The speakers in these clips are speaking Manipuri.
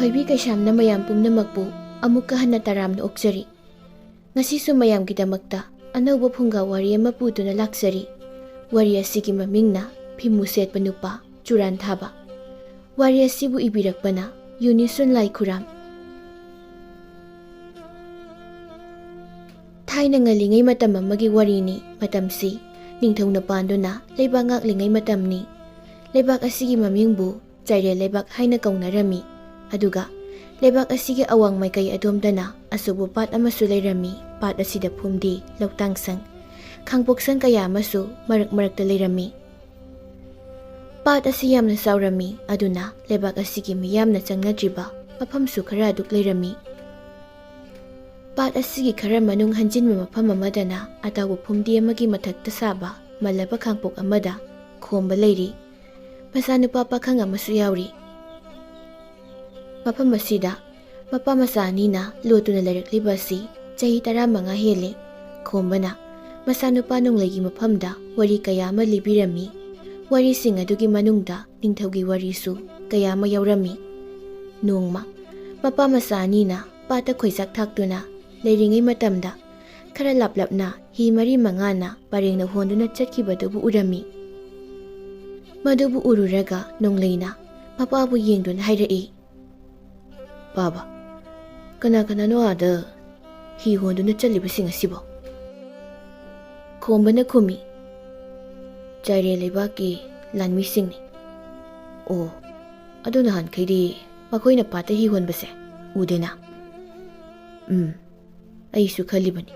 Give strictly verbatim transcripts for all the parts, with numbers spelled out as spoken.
ꯀꯩꯕꯤ ꯀꯩꯁꯥꯝꯅ ꯃꯌꯥꯝ ꯄꯨꯝꯅꯃꯛꯄꯨ ꯑꯃꯨꯛꯀ ꯍꯟꯅ ꯇꯔꯥꯝꯅ ꯑꯣꯛꯆꯔꯤ꯫ ꯉꯁꯤꯁꯨ ꯃꯌꯥꯝꯒꯤꯗꯃꯛꯇ ꯑꯅꯧꯕ ꯐꯨꯡꯒꯥ ꯋꯥꯔꯤ ꯑꯃ ꯄꯨꯗꯨꯅ ꯂꯥꯛꯆꯔꯤ꯫ ꯋꯥꯔꯤ ꯑꯁꯤꯒꯤ ꯃꯃꯤꯡꯅ ꯐꯤꯃꯨ ꯁꯦꯠꯄ ꯅꯨꯄꯥ ꯆꯨꯔꯥꯟ ꯊꯥꯕ꯫ ꯋꯥꯔꯤ ꯑꯁꯤꯕꯨ ꯏꯕꯤꯔꯛꯄꯅ ꯌꯨꯅꯤꯁꯨꯟ ꯂꯥꯏꯈꯨꯔꯥꯝ꯫ ꯊꯥꯏꯅ ꯉꯜꯂꯤꯉꯩ ꯃꯇꯝ ꯑꯃꯒꯤ ꯋꯥꯔꯤꯅꯤ꯫ ꯃꯇꯝꯁꯤ ꯅꯤꯡꯊꯧꯅ ꯄꯥꯟꯗꯨꯅ ꯂꯩꯕꯥꯛ ꯉꯥꯛꯂꯤꯉꯩ ꯃꯇꯝꯅꯤ꯫ ꯂꯩꯕꯥꯛ ꯑꯁꯤꯒꯤ ꯃꯃꯤꯡꯕꯨ ꯆꯥꯏꯔꯦꯜ ꯂꯩꯕꯥꯛ ꯍꯥꯏꯅ ꯀꯧꯅꯔꯝꯃꯤ꯫ ꯑꯗꯨꯒ ꯂꯩꯕꯥꯛ ꯑꯁꯤꯒꯤ ꯑꯋꯥꯡ ꯃꯥꯏꯀꯩ ꯑꯗꯣꯝꯗꯅ ꯑꯆꯧꯕ ꯄꯥꯠ ꯑꯃꯁꯨ ꯂꯩꯔꯝꯃꯤ꯫ ꯄꯥꯠ ꯑꯁꯤꯗ ꯐꯨꯝꯗꯤ, ꯂꯧꯇꯥꯡꯁꯪ, ꯈꯥꯡꯄꯣꯛꯁꯪ ꯀꯌꯥ ꯑꯃꯁꯨ ꯃꯔꯛ ꯃꯔꯛꯇ ꯂꯩꯔꯝꯃꯤ꯫ ꯄꯥꯠ ꯑꯁꯤ ꯌꯥꯝꯅ ꯆꯥꯎꯔꯝꯃꯤ, ꯑꯗꯨꯅ ꯂꯩꯕꯥꯛ ꯑꯁꯤꯒꯤ ꯃꯤꯌꯥꯝꯅ ꯆꯪꯅꯗ꯭ꯔꯤꯕ ꯃꯐꯝꯁꯨ ꯈꯔ ꯑꯗꯨꯛ ꯂꯩꯔꯝꯃꯤ꯫ ꯄꯥꯠ ꯑꯁꯤꯒꯤ ꯈꯔ ꯃꯅꯨꯡ ꯍꯟꯖꯤꯟꯕ ꯃꯐꯝ ꯑꯃꯗꯅ ꯑꯇꯥꯎꯕ ꯐꯨꯝꯗꯤ ꯑꯃꯒꯤ ꯃꯊꯛꯇ ꯁꯥꯕ ꯃꯜꯂꯕ ꯈꯥꯡꯄꯣꯛ ꯑꯃꯗ ꯈꯣꯝꯕ ꯂꯩꯔꯤ꯫ ꯃꯆꯥꯅꯨꯄꯥ ꯄꯥꯈꯪ ꯑꯃꯁꯨ ꯌꯥꯎꯔꯤ꯫ ꯃꯐꯝ ꯑꯁꯤꯗ ꯃꯄꯥ ꯃꯆꯥ ꯑꯅꯤꯅ ꯂꯣꯠꯇꯨꯅ ꯂꯩꯔꯛꯂꯤꯕ ꯑꯁꯤ ꯆꯍꯤ ꯇꯔꯥꯃꯉꯥ ꯍꯦꯜꯂꯦ꯫ ꯈꯣꯝꯕꯅ ꯃꯆꯥꯅꯨꯄꯥ ꯅꯣꯡꯂꯩꯒꯤ ꯃꯐꯝꯗ ꯋꯥꯔꯤ ꯀꯌꯥ ꯑꯃ ꯂꯤꯕꯤꯔꯝꯃꯤ꯫ ꯋꯥꯔꯤꯁꯤꯡ ꯑꯗꯨꯒꯤ ꯃꯅꯨꯡꯗ ꯅꯤꯡꯊꯧꯒꯤ ꯋꯥꯔꯤꯁꯨ ꯀꯌꯥ ꯑꯃ ꯌꯥꯎꯔꯝꯃꯤ꯫ ꯅꯣꯡꯃ ꯃꯄꯥ ꯃꯆꯥ ꯑꯅꯤꯅ ꯄꯥꯠꯇ ꯈꯣꯏꯆꯥꯛ ꯊꯥꯛꯇꯨꯅ ꯂꯩꯔꯤꯉꯩ ꯃꯇꯝꯗ, ꯈꯔ ꯂꯥꯞꯂꯞꯅ ꯍꯤ ꯃꯔꯤ ꯃꯉꯥꯅ ꯄꯔꯦꯡꯅ ꯍꯣꯟꯗꯨꯅ ꯆꯠꯈꯤꯕꯗꯨꯕꯨ ꯎꯔꯝꯃꯤ꯫ ꯃꯗꯨꯕꯨ ꯎꯔꯨꯔꯒ ꯅꯣꯡꯂꯩꯅ ꯃꯄꯥꯕꯨ ꯌꯦꯡꯗꯨꯅ ꯍꯥꯏꯔꯛꯏ, "ꯄꯥꯕ, ꯀꯅꯥ ꯀꯅꯥꯅꯣ ꯑꯥꯗ ꯍꯤ ꯍꯣꯟꯗꯨꯅ ꯆꯠꯂꯤꯕꯁꯤꯡ ꯑꯁꯤꯕꯣ?" ꯈꯣꯝꯕꯅ ꯈꯨꯝꯃꯤ, "ꯆꯥꯏꯔꯦꯜ ꯂꯩꯕꯥꯛꯀꯤ ꯂꯥꯟꯃꯤꯁꯤꯡꯅꯤ꯫" "ꯑꯣ, ꯑꯗꯨ ꯅꯍꯥꯟꯈꯩꯗꯤ ꯃꯈꯣꯏꯅ ꯄꯥꯠꯇ ꯍꯤ ꯍꯣꯟꯕꯁꯦ ꯎꯗꯦꯅ?" "ꯎꯝ, ꯑꯩꯁꯨ ꯈꯜꯂꯤꯕꯅꯤ꯫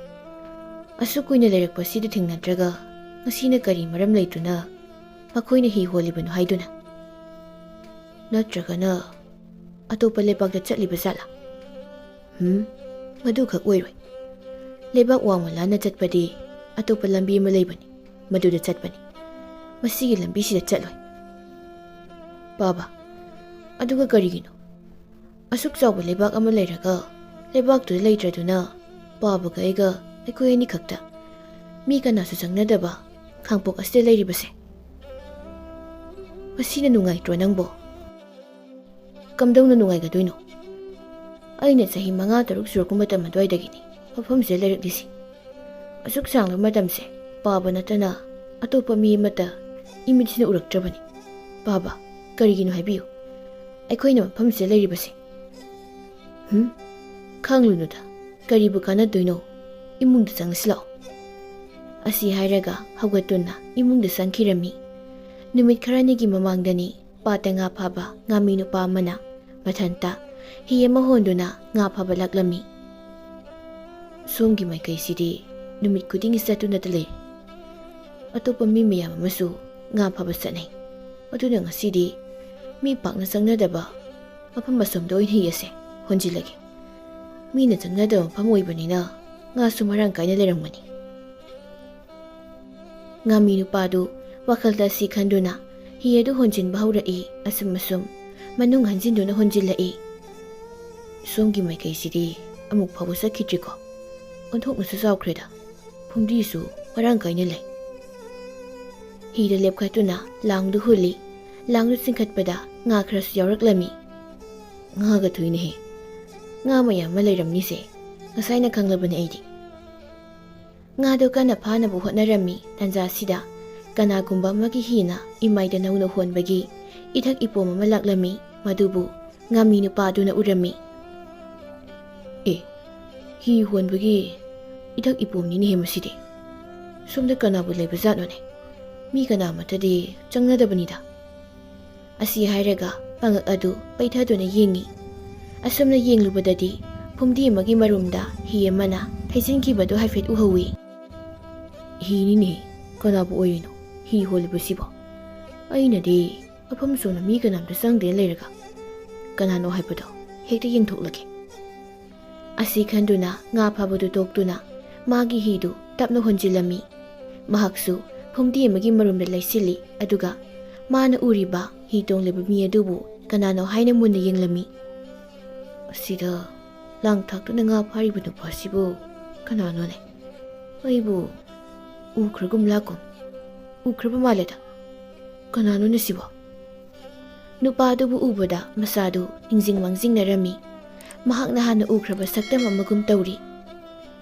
ꯑꯁꯨꯛ ꯀꯨꯏꯅ ꯂꯩꯔꯛꯄꯁꯤꯗ ꯊꯦꯡꯅꯗ꯭ꯔꯒ ꯉꯁꯤꯅ ꯀꯔꯤ ꯃꯔꯝ ꯂꯩꯇꯨꯅ ꯃꯈꯣꯏꯅ ꯍꯤ ꯍꯣꯜꯂꯤꯕꯅꯣ ꯍꯥꯏꯗꯨꯅ? ꯅꯠꯇ꯭ꯔꯒꯅ ꯑꯇꯣꯞꯄ ꯂꯩꯕꯥꯛꯇ ꯆꯠꯂꯤꯕ ꯖꯥꯠꯂꯥ? ꯍꯨꯝ, ꯃꯗꯨꯈꯛ ꯑꯣꯏꯔꯣꯏ꯫ ꯂꯩꯕꯥꯛ ꯋꯥꯡꯃ ꯂꯥꯟꯅ ꯆꯠꯄꯗꯤ ꯑꯇꯣꯞꯄ ꯂꯝꯕꯤ ꯑꯃ ꯂꯩꯕꯅꯤ, ꯃꯗꯨꯗ ꯆꯠꯄꯅꯤ꯫ ꯃꯁꯤꯒꯤ ꯂꯝꯕꯤꯁꯤꯗ ꯆꯠꯂꯣꯏ꯫" "ꯄꯥꯕ, ꯑꯗꯨꯒ ꯀꯔꯤꯒꯤꯅꯣ? ꯑꯁꯨꯛ ꯆꯥꯎꯕ ꯂꯩꯕꯥꯛ ꯑꯃ ꯂꯩꯔꯒ ꯂꯩꯕꯥꯛꯇꯨꯗ ꯂꯩꯇ꯭ꯔꯗꯨꯅ ꯄꯥꯕꯒ ꯑꯩꯒ ꯑꯩꯈꯣꯏ ꯑꯅꯤꯈꯛꯇ, ꯃꯤ ꯀꯅꯥꯁꯨ ꯆꯪꯅꯗꯕ ꯈꯥꯡꯄꯣꯛ ꯑꯁꯤꯗ ꯂꯩꯔꯤꯕꯁꯦ? ꯃꯁꯤꯅ ꯅꯨꯡꯉꯥꯏꯇ꯭ꯔꯣ ꯅꯪꯕꯣ?" ꯀꯝꯗꯧꯅ ꯅꯨꯡꯉꯥꯏꯒꯗꯣꯏꯅꯣ? ꯑꯩꯅ ꯆꯍꯤ ꯃꯉꯥ ꯇꯔꯨꯛ ꯁꯨꯔꯛꯄ ꯃꯇꯝ ꯑꯗꯨꯋꯥꯏꯗꯒꯤꯅꯤ ꯃꯐꯝꯁꯤꯗ ꯂꯩꯔꯛꯂꯤꯁꯤ꯫ ꯑꯁꯨꯛ ꯁꯥꯡꯂꯕ ꯃꯇꯝꯁꯦ ꯄꯥꯕ ꯅꯠꯇꯅ ꯑꯇꯣꯞꯄ ꯃꯤ ꯑꯃꯠꯇ ꯏꯃꯤꯠꯁꯤꯅ ꯎꯔꯛꯇ꯭ꯔꯕꯅꯤ꯫ ꯄꯥꯕ, ꯀꯔꯤꯒꯤꯅꯣ ꯍꯥꯏꯕꯤꯌꯨ꯫ ꯑꯩꯈꯣꯏꯅ ꯃꯐꯝꯁꯤꯗ ꯂꯩꯔꯤꯕꯁꯦ꯫ ꯍꯨꯝ? ꯈꯪꯂꯨꯅꯨꯗ, ꯀꯔꯤꯕꯨ ꯀꯥꯟꯅꯗꯣꯏꯅꯣ? ꯏꯃꯨꯡꯗ ꯆꯪꯂꯁꯤ ꯂꯥꯛꯑꯣ꯫ ꯑꯁꯤ ꯍꯥꯏꯔꯒ ꯍꯧꯒꯠꯇꯨꯅ ꯏꯃꯨꯡꯗ ꯆꯪꯈꯤꯔꯝꯃꯤ꯫ ꯅꯨꯃꯤꯠ ꯈꯔꯅꯤꯒꯤ ꯃꯃꯥꯡꯗꯅꯤ ꯄꯥꯠꯇ ꯉꯥ ꯐꯥꯕ ꯉꯥꯃꯤ ꯅꯨꯄꯥ ꯑꯃꯅ ꯃꯊꯟꯇ ꯍꯤ ꯑꯃ ꯍꯣꯟꯗꯨꯅ ꯉꯥ ꯐꯥꯕ ꯂꯥꯛꯂꯝꯃꯤ꯫ ꯁꯣꯝꯒꯤ ꯃꯥꯏꯀꯩꯁꯤꯗꯤ ꯅꯨꯃꯤꯠ ꯈꯨꯗꯤꯡꯒꯤ ꯆꯠꯇꯨꯅꯇ ꯂꯩ꯫ ꯑꯇꯣꯞꯄ ꯃꯤ ꯃꯌꯥꯝ ꯑꯃꯁꯨ ꯉꯥ ꯐꯥꯕ ꯆꯠꯅꯩ꯫ ꯑꯗꯨꯅ ꯉꯁꯤꯗꯤ ꯃꯤ ꯄꯥꯛꯅ ꯆꯪꯅꯗꯕ ꯃꯐꯝ ꯑꯁꯣꯝꯗ ꯑꯣꯏꯅ ꯍꯤ ꯑꯁꯦ ꯍꯣꯟꯖꯤꯜꯂꯒꯦ꯫ ꯃꯤꯅ ꯆꯪꯅꯗꯕ ꯃꯐꯝ ꯑꯣꯏꯕꯅꯤꯅ ꯉꯥꯁꯨ ꯃꯔꯥꯡ ꯀꯥꯏꯅ ꯂꯩꯔꯝꯒꯅꯤ꯫ ꯉꯥꯃꯤ ꯅꯨꯄꯥꯗꯨ ꯋꯥꯈꯜꯗ ꯑꯁꯤ ꯈꯟꯗꯨꯅ ꯍꯤ ꯑꯗꯨ ꯍꯣꯟꯖꯤꯟꯕ ꯍꯧꯔꯛꯏ꯫ ꯑꯁꯨꯝ ꯑꯁꯨꯝ ꯃꯅꯨꯡ ꯍꯟꯖꯤꯟꯗꯨꯅ ꯍꯣꯟꯖꯤꯜꯂꯛꯏ꯫ ꯁꯣꯝꯒꯤ ꯃꯥꯏꯀꯩꯁꯤꯗꯤ ꯑꯃꯨꯛ ꯐꯥꯎꯕ ꯆꯠꯈꯤꯗ꯭ꯔꯤꯀꯣ? ꯑꯣꯟꯊꯣꯛꯅꯁꯨ ꯆꯥꯎꯈ꯭ꯔꯦꯗ꯫ ꯐꯨꯝꯗꯤꯁꯨ ꯃꯔꯥꯡ ꯀꯥꯏꯅ ꯂꯩ꯫ ꯍꯤꯗ ꯂꯦꯞꯈꯠꯇꯨꯅ ꯂꯥꯡꯗꯨ ꯍꯨꯜꯂꯤ꯫ ꯂꯥꯡꯗꯨ ꯆꯤꯡꯈꯠꯄꯗ ꯉꯥ ꯈꯔꯁꯨ ꯌꯥꯎꯔꯛꯂꯝꯃꯤ꯫ ꯉꯥꯒ ꯊꯨꯏꯅꯦꯍꯦ꯫ ꯉꯥ ꯃꯌꯥꯝ ꯑꯃ ꯂꯩꯔꯝꯅꯤꯁꯦ꯫ ꯉꯁꯥꯏꯅ ꯈꯪꯂꯕꯅꯦ ꯑꯩꯗꯤ꯫ ꯉꯥꯗꯨ ꯀꯟꯅ ꯐꯥꯅꯕ ꯍꯣꯠꯅꯔꯝꯃꯤ꯫ ꯇꯥꯟꯖꯥꯁꯤꯗ ꯀꯅꯥꯒꯨꯝꯕ ꯑꯃꯒꯤ ꯍꯤꯅ ꯏꯃꯥꯏꯗ ꯅꯧꯅ ꯍꯣꯟꯕꯒꯤ ꯏꯊꯛ ꯏꯄꯣꯝ ꯑꯃ ꯂꯥꯛꯂꯝꯃꯤ꯫ ꯃꯗꯨꯕꯨ ꯉꯥꯃꯤ ꯅꯨꯄꯥ ꯑꯗꯨꯅ ꯎꯔꯝꯃꯤ꯫ ꯑꯦ, ꯍꯤ ꯍꯣꯟꯕꯒꯤ ꯏꯊꯛ ꯏꯄꯣꯝꯅꯤꯅꯦꯍꯦ ꯃꯁꯤꯗꯤ꯫ ꯁꯣꯝꯗ ꯀꯅꯥꯕꯨ ꯂꯩꯕꯖꯥꯠꯅꯣꯅꯦ? ꯃꯤ ꯀꯅꯥ ꯑꯃꯠꯇꯗꯤ ꯆꯪꯅꯗꯕꯅꯤꯗ꯫ ꯑꯁꯤ ꯍꯥꯏꯔꯒ ꯄꯥꯡꯒꯛ ꯑꯗꯨ ꯄꯩꯊꯗꯨꯅ ꯌꯦꯡꯉꯤ꯫ ꯑꯁꯨꯝꯅ ꯌꯦꯡꯂꯨꯕꯗꯗꯤ ꯐꯨꯝꯗꯤ ꯑꯃꯒꯤ ꯃꯔꯨꯝꯗ ꯍꯤ ꯑꯃꯅ ꯊꯩꯖꯤꯟꯈꯤꯕꯗꯨ ꯍꯥꯏꯐꯦꯠ ꯎꯍꯧꯏ꯫ ꯍꯤꯅꯤꯅꯦ, ꯀꯅꯥꯕꯨ ꯑꯣꯏꯔꯤꯅꯣ ꯍꯤ ꯍꯣꯜꯂꯤꯕꯁꯤꯕꯣ? ꯑꯩꯅꯗꯤ ꯃꯐꯝ ꯁꯣꯝꯗ ꯃꯤ ꯀꯅꯥꯝꯇ ꯆꯪꯗꯦ ꯂꯩꯔꯒ ꯀꯅꯥꯅꯣ ꯍꯥꯏꯕꯗꯣ ꯍꯦꯛꯇ ꯌꯦꯡꯊꯣꯛꯂꯒꯦ꯫ ꯑꯁꯤ ꯈꯟꯗꯨꯅ ꯉꯥ ꯐꯥꯕꯗꯨ ꯇꯣꯛꯇꯨꯅ ꯃꯥꯒꯤ ꯍꯤꯗꯨ ꯇꯞꯅ ꯍꯣꯟꯖꯤꯜꯂꯝꯃꯤ꯫ ꯃꯍꯥꯛꯁꯨ ꯐꯨꯝꯗꯤ ꯑꯃꯒꯤ ꯃꯔꯨꯝꯗ ꯂꯩꯁꯤꯜꯂꯤ, ꯑꯗꯨꯒ ꯃꯥꯅ ꯎꯔꯤꯕ ꯍꯤ ꯇꯣꯡꯂꯤꯕ ꯃꯤ ꯑꯗꯨꯕꯨ ꯀꯅꯥꯅꯣ ꯍꯥꯏꯅ ꯃꯨꯟꯅ ꯌꯦꯡꯂꯝꯃꯤ꯫ ꯑꯁꯤꯗ ꯂꯥꯡ ꯊꯥꯛꯇꯨꯅ ꯉꯥ ꯐꯥꯔꯤꯕ ꯅꯨꯄꯥꯁꯤꯕꯨ ꯀꯅꯥꯅꯣꯅꯦ? ꯑꯩꯕꯨ ꯎꯈ꯭ꯔꯒꯨꯝ ꯂꯥꯛꯀꯨꯝ ꯎꯈ꯭ꯔꯕ ꯃꯥꯜꯂꯦꯗ꯫ ꯀꯅꯥꯅꯣꯅꯦ ꯁꯤꯕꯣ? ꯅꯨꯄꯥꯗꯨꯕꯨ ꯎꯕꯗ ꯃꯁꯥꯗꯨ ꯅꯤꯡꯁꯤꯡ ꯃꯥꯡꯖꯤꯡꯅꯔꯝꯃꯤ꯫ ꯃꯍꯥꯛꯅ ꯍꯥꯟꯅ ꯎꯈ꯭ꯔꯕ ꯁꯛꯇꯝ ꯑꯃꯒꯨꯝ ꯇꯧꯔꯤ꯫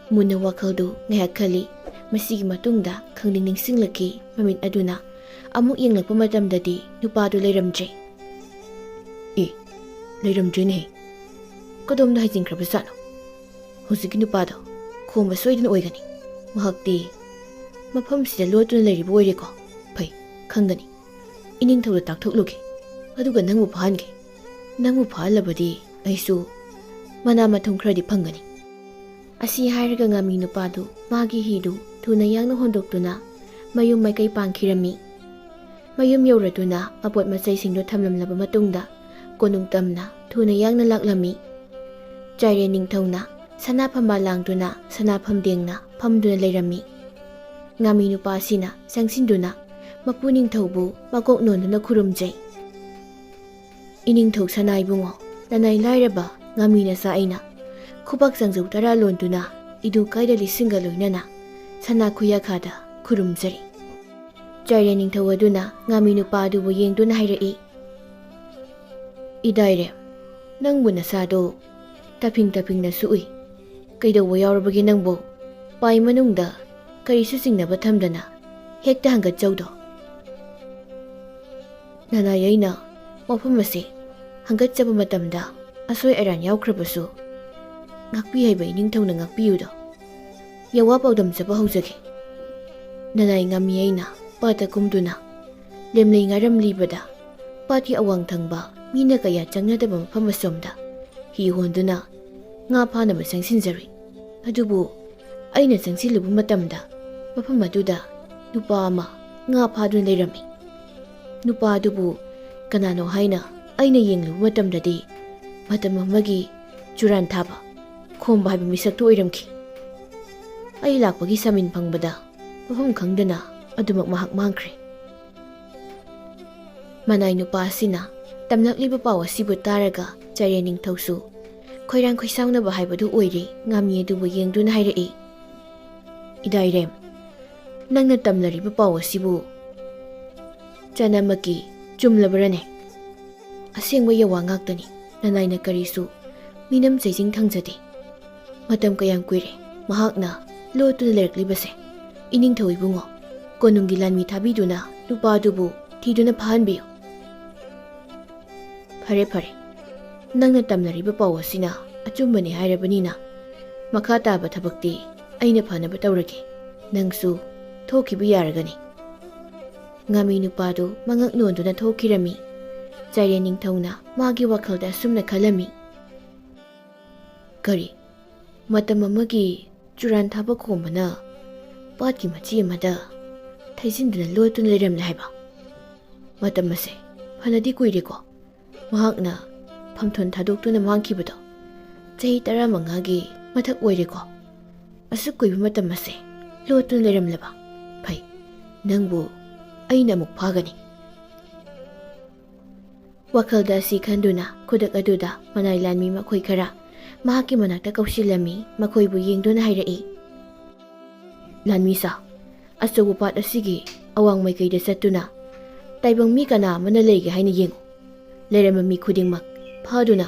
ꯃꯨꯟꯅ ꯋꯥꯈꯜꯗꯨ ꯉꯥꯏꯍꯥꯛ ꯈꯜꯂꯤ꯫ ꯃꯁꯤꯒꯤ ꯃꯇꯨꯡꯗ ꯈꯪꯅꯤꯡ ꯅꯤꯡꯁꯤꯡꯂꯛꯈꯤ꯫ ꯃꯃꯤꯠ ꯑꯗꯨꯅ ꯑꯃꯨꯛ ꯌꯦꯡꯂꯛꯄ ꯃꯇꯝꯗꯗꯤ ꯅꯨꯄꯥꯗꯨ ꯂꯩꯔꯝꯗ꯭ꯔꯦ꯫ "ꯑꯦ, ꯂꯩꯔꯝꯗ꯭ꯔꯦꯅꯦ꯫ ꯀꯗꯣꯝꯗ ꯍꯥꯏꯖꯤꯟꯈ꯭ꯔꯕꯖꯥꯠꯅꯣ? ꯍꯧꯖꯤꯛꯀꯤ ꯅꯨꯄꯥꯗꯣ ꯈꯣꯝꯕ ꯁꯣꯏꯗꯅ ꯑꯣꯏꯒꯅꯤ꯫ ꯃꯍꯥꯛꯇꯤ ꯃꯐꯝꯁꯤꯗ ꯂꯣꯠꯇꯨꯅ ꯂꯩꯔꯤꯕ ꯑꯣꯏꯔꯦꯀꯣ꯫ ꯐꯩ, ꯈꯪꯒꯅꯤ꯫ ꯏꯅꯤꯡꯊꯧꯗ ꯇꯥꯛꯊꯣꯛꯂꯨꯒꯦ꯫ ꯑꯗꯨꯒ ꯅꯪꯕꯨ ꯐꯥꯍꯟꯒꯦ꯫ ꯅꯪꯕꯨ ꯐꯥꯍꯜꯂꯕꯗꯤ ꯑꯩꯁꯨ ꯃꯅꯥ ꯃꯊꯨꯝ ꯈꯔꯗꯤ ꯐꯪꯒꯅꯤ꯫" ꯑꯁꯤ ꯍꯥꯏꯔꯒ ꯉꯥꯃꯤ ꯅꯨꯄꯥꯗꯨ ꯃꯥꯒꯤ ꯍꯤꯗꯨ ꯊꯨꯅ ꯌꯥꯡꯅ ꯍꯣꯟꯗꯣꯛꯇꯨꯅ ꯃꯌꯨꯝ ꯃꯥꯏꯀꯩ ꯄꯥꯡꯈꯤꯔꯝꯃꯤ꯫ ꯃꯌꯨꯝ ꯌꯧꯔꯗꯨꯅ ꯑꯄꯣꯠ ꯃꯆꯩꯁꯤꯡꯗꯨ ꯊꯝꯂꯝꯂꯕ ꯃꯇꯨꯡꯗ ꯀꯣꯅꯨꯡ ꯇꯝꯅ ꯊꯨꯅ ꯌꯥꯡꯅ ꯂꯥꯛꯂꯝꯃꯤ꯫ ꯆꯥꯏꯔꯦꯟ ꯅꯤꯡꯊꯧꯅ ꯁꯅꯥ ꯐꯝꯕꯥꯜ ꯂꯥꯡꯗꯨꯅ ꯁꯅꯥ ꯐꯝꯗꯦꯡꯅ ꯐꯝꯗꯨꯅ ꯂꯩꯔꯝꯃꯤ꯫ ꯉꯥꯃꯤ ꯅꯨꯄꯥ ꯑꯁꯤꯅ ꯆꯪꯁꯤꯟꯗꯨꯅ ꯃꯄꯨ ꯅꯤꯡꯊꯧꯕꯨ ꯃꯀꯣꯛ ꯅꯣꯟꯗꯨꯅ ꯈꯨꯔꯨꯝꯖꯩ꯫ "ꯏꯅꯤꯡꯊꯧ ꯁꯅꯥ ꯏꯕꯨꯡꯉꯣ, ꯅꯅꯥꯏ ꯂꯥꯏꯔꯕ ꯉꯥꯃꯤ ꯅꯆꯥ ꯑꯩꯅ ꯈꯨꯕꯥꯛ ꯆꯥꯡꯖꯧ ꯇꯔꯥ ꯂꯣꯟꯗꯨꯅ ꯏꯗꯨ ꯀꯥꯏꯗ ꯂꯤꯁꯤꯡꯒ ꯂꯣꯏꯅꯅ ꯁꯅꯥ ꯈꯨꯌꯥꯈꯥꯗ ꯈꯨꯔꯨꯝꯖꯔꯤ꯫" ꯆꯥꯏꯔꯦꯟ ꯅꯤꯡꯊꯧ ꯑꯗꯨꯅ ꯉꯥꯃꯤ ꯅꯨꯄꯥ ꯑꯗꯨꯕꯨ ꯌꯦꯡꯗꯨꯅ ꯍꯥꯏꯔꯛꯏ, "ꯏꯗꯥꯏꯔꯦꯝ, ꯅꯪꯕꯨ ꯅꯁꯥꯗꯣ ꯇꯥꯐꯤꯡ ꯇꯥꯐꯤꯡꯅꯁꯨ ꯎꯏ꯫ ꯀꯩꯗꯧꯕ ꯌꯥꯎꯔꯕꯒꯦ ꯅꯪꯕꯨ? ꯄꯥꯏ ꯃꯅꯨꯡꯗ ꯀꯔꯤꯁꯨ ꯆꯤꯡꯅꯕ ꯊꯝꯗꯅ ꯍꯦꯛꯇ ꯍꯪꯒꯠꯆꯧꯗꯣ꯫" "ꯅꯅꯥꯏ, ꯑꯩꯅ ꯋꯥꯐꯝ ꯑꯁꯤ ꯍꯪꯒꯠꯆꯕ ꯃꯇꯝꯗ ꯑꯁꯣꯏ ꯑꯔꯥꯟ ꯌꯥꯎꯈ꯭ꯔꯕꯁꯨ ꯉꯥꯛꯄꯤ ꯍꯩꯕ ꯏꯅꯤꯡꯊꯧꯅ ꯉꯥꯛꯄꯤꯌꯨꯗꯣ꯫ ꯌꯥꯋꯥ ꯄꯥꯎꯗꯝꯖꯕ ꯍꯧꯖꯒꯦ꯫ ꯅꯅꯥꯏ ꯉꯥꯃꯤ ꯑꯩꯅ ꯄꯥꯠꯇ ꯀꯨꯝꯗꯨꯅ ꯂꯦꯝꯂꯩ ꯉꯥꯔꯝ ꯂꯤꯕꯗ ꯄꯥꯠꯀꯤ ꯑꯋꯥꯡ ꯊꯪꯕ ꯃꯤꯅ ꯀꯌꯥ ꯆꯪꯅꯗꯕ ꯃꯐꯝ ꯑꯁꯣꯝꯗ ꯍꯤ ꯍꯣꯟꯗꯨꯅ ꯉꯥ ꯐꯥꯅꯕ ꯆꯪꯁꯤꯟꯖꯔꯨꯏ꯫ ꯑꯗꯨꯕꯨ ꯑꯩꯅ ꯆꯪꯁꯤꯜꯂꯨꯕ ꯃꯇꯝꯗ ꯃꯐꯝ ꯑꯗꯨꯗ ꯅꯨꯄꯥ ꯑꯃ ꯉꯥ ꯐꯥꯗꯨꯅ ꯂꯩꯔꯝꯃꯤ꯫ ꯅꯨꯄꯥ ꯑꯗꯨꯕꯨ ꯀꯅꯥꯅꯣ ꯍꯥꯏꯅ ꯑꯩꯅ ꯌꯦꯡꯂꯨꯕ ꯃꯇꯝꯗꯗꯤ ꯃꯇꯝ ꯑꯃꯒꯤ ꯆꯨꯔꯥꯟ ꯊꯥꯕ ꯈꯣꯝꯕ ꯍꯥꯏꯕ ꯃꯤꯁꯛꯇꯨ ꯑꯣꯏꯔꯝꯈꯤ꯫ ꯑꯩ ꯂꯥꯛꯄꯒꯤ ꯁꯥꯃꯤꯟ ꯐꯪꯕꯗ ꯃꯐꯝ ꯈꯪꯗꯅ ꯑꯗꯨꯃꯛ ꯃꯍꯥꯛ ꯃꯥꯡꯈ꯭ꯔꯦ꯫" ꯃꯅꯥꯏ ꯅꯨꯄꯥ ꯑꯁꯤꯅ ꯇꯝꯂꯛꯂꯤꯕ ꯄꯥꯎ ꯑꯁꯤꯕꯨ ꯇꯥꯔꯒ ꯆꯥꯏꯔꯦꯟ ꯅꯤꯡꯊꯧꯁꯨ ꯈꯣꯏꯔꯥꯡ ꯈꯣꯏꯁꯥꯎꯅꯕ ꯍꯥꯏꯕꯗꯨ ꯑꯣꯏꯔꯦ꯫ ꯉꯥꯃꯤ ꯑꯗꯨꯕꯨ ꯌꯦꯡꯗꯨꯅ ꯍꯥꯏꯔꯛꯏ, "ꯏꯗꯥꯏꯔꯦꯝ, ꯅꯪꯅ ꯇꯝꯂꯔꯤꯕ ꯄꯥꯎ ꯑꯁꯤꯕꯨ ꯆꯅꯃꯛꯀꯤ ꯆꯨꯝꯂꯕ꯭ꯔꯅꯦ?" ꯑꯁꯦꯡꯕ ꯌꯥꯋꯥ ꯉꯥꯛꯇꯅꯤ꯫ ꯅꯅꯥꯏꯅ ꯀꯔꯤꯁꯨ ꯃꯤꯅꯝ ꯆꯩꯖꯤꯡ ꯊꯥꯡꯖꯗꯦ꯫ ꯃꯇꯝ ꯀꯌꯥꯝ ꯀꯨꯏꯔꯦ ꯃꯍꯥꯛꯅ ꯂꯣꯠꯇꯨꯅ ꯂꯩꯔꯛꯂꯤꯕꯁꯦ? ꯏꯅꯤꯡꯊꯧ ꯏꯕꯨꯡꯉꯣ, ꯀꯣꯅꯨꯡꯒꯤ ꯂꯥꯟꯃꯤ ꯊꯥꯕꯤꯗꯨꯅ ꯅꯨꯄꯥꯗꯨꯕꯨ ꯊꯤꯗꯨꯅ ꯐꯥꯍꯟꯕꯤꯌꯨ꯫ ꯐꯔꯦ, ꯐꯔꯦ, ꯅꯪꯅ ꯇꯝꯅꯔꯤꯕ ꯄꯥꯎ ꯑꯁꯤꯅ ꯑꯆꯨꯝꯕꯅꯤ ꯍꯥꯏꯔꯕꯅꯤꯅ, ꯃꯈꯥ ꯇꯥꯕ ꯊꯕꯛꯇꯤ ꯑꯩꯅ ꯐꯅꯕ ꯇꯧꯔꯒꯦ꯫ ꯅꯪꯁꯨ ꯊꯣꯛꯈꯤꯕ ꯌꯥꯔꯒꯅꯤ꯫ ꯉꯥꯃꯤ ꯅꯨꯄꯥꯗꯨ ꯃꯉꯛ ꯅꯣꯟꯗꯨꯅ ꯊꯣꯛꯈꯤꯔꯝꯃꯤ꯫ ꯆꯥꯏꯔꯦꯟ ꯅꯤꯡꯊꯧꯅ ꯃꯥꯒꯤ ꯋꯥꯈꯜꯗ ꯑꯁꯨꯝꯅ ꯈꯜꯂꯝꯃꯤ, "ꯀꯔꯤ? ꯃꯇꯝ ꯑꯃꯒꯤ ꯆꯨꯔꯥꯟ ꯊꯥꯕ ꯈꯣꯝꯕꯅ ꯄꯥꯠꯀꯤ ꯃꯆꯤ ꯑꯃꯗ ꯊꯩꯖꯤꯟꯗꯨꯅ ꯂꯣꯠꯇꯨꯅ ꯂꯩꯔꯝꯂꯦ ꯍꯥꯏꯕ? ꯃꯇꯝ ꯑꯁꯦ ꯐꯅꯗꯤ ꯀꯨꯏꯔꯦꯀꯣ꯫ ꯃꯍꯥꯛꯅ ꯐꯝꯊꯣꯟ ꯊꯥꯗꯣꯛꯇꯨꯅ ꯃꯥꯡꯈꯤꯕꯗꯣ ꯆꯍꯤ ꯇꯔꯥꯃꯉꯥꯒꯤ ꯃꯊꯛ ꯑꯣꯏꯔꯦꯀꯣ꯫ ꯑꯁꯨꯛ ꯀꯨꯏꯕ ꯃꯇꯝ ꯑꯁꯦ ꯂꯣꯠꯇꯨꯅ ꯂꯩꯔꯝꯂꯕ? ꯐꯩ, ꯅꯪꯕꯨ ꯑꯩꯅ ꯑꯃꯨꯛ ꯐꯥꯒꯅꯤ꯫" ꯋꯥꯈꯜꯗ ꯑꯁꯤ ꯈꯟꯗꯨꯅ ꯈꯨꯗꯛ ꯑꯗꯨꯗ ꯃꯅꯥꯏ ꯂꯥꯟꯃꯤ ꯃꯈꯣꯏ ꯈꯔ ꯃꯍꯥꯛꯀꯤ ꯃꯅꯥꯛꯇ ꯀꯧꯁꯤꯜꯂꯝꯃꯤ꯫ ꯃꯈꯣꯏꯕꯨ ꯌꯦꯡꯗꯨꯅ ꯍꯥꯏꯔꯛꯏ, "ꯂꯥꯟꯃꯤ ꯁꯥ, ꯑꯆꯧꯕ ꯄꯥꯠ ꯑꯁꯤꯒꯤ ꯑꯋꯥꯡ ꯃꯥꯏꯀꯩꯗ ꯆꯠꯇꯨꯅ ꯇꯥꯏꯕꯪ ꯃꯤ ꯀꯅꯥ ꯑꯃꯅ ꯂꯩꯒꯦ ꯍꯥꯏꯅ ꯌꯦꯡꯉꯨ꯫ ꯂꯩꯔꯝꯕ ꯃꯤ ꯈꯨꯗꯤꯡꯃꯛ ꯐꯥꯗꯨꯅ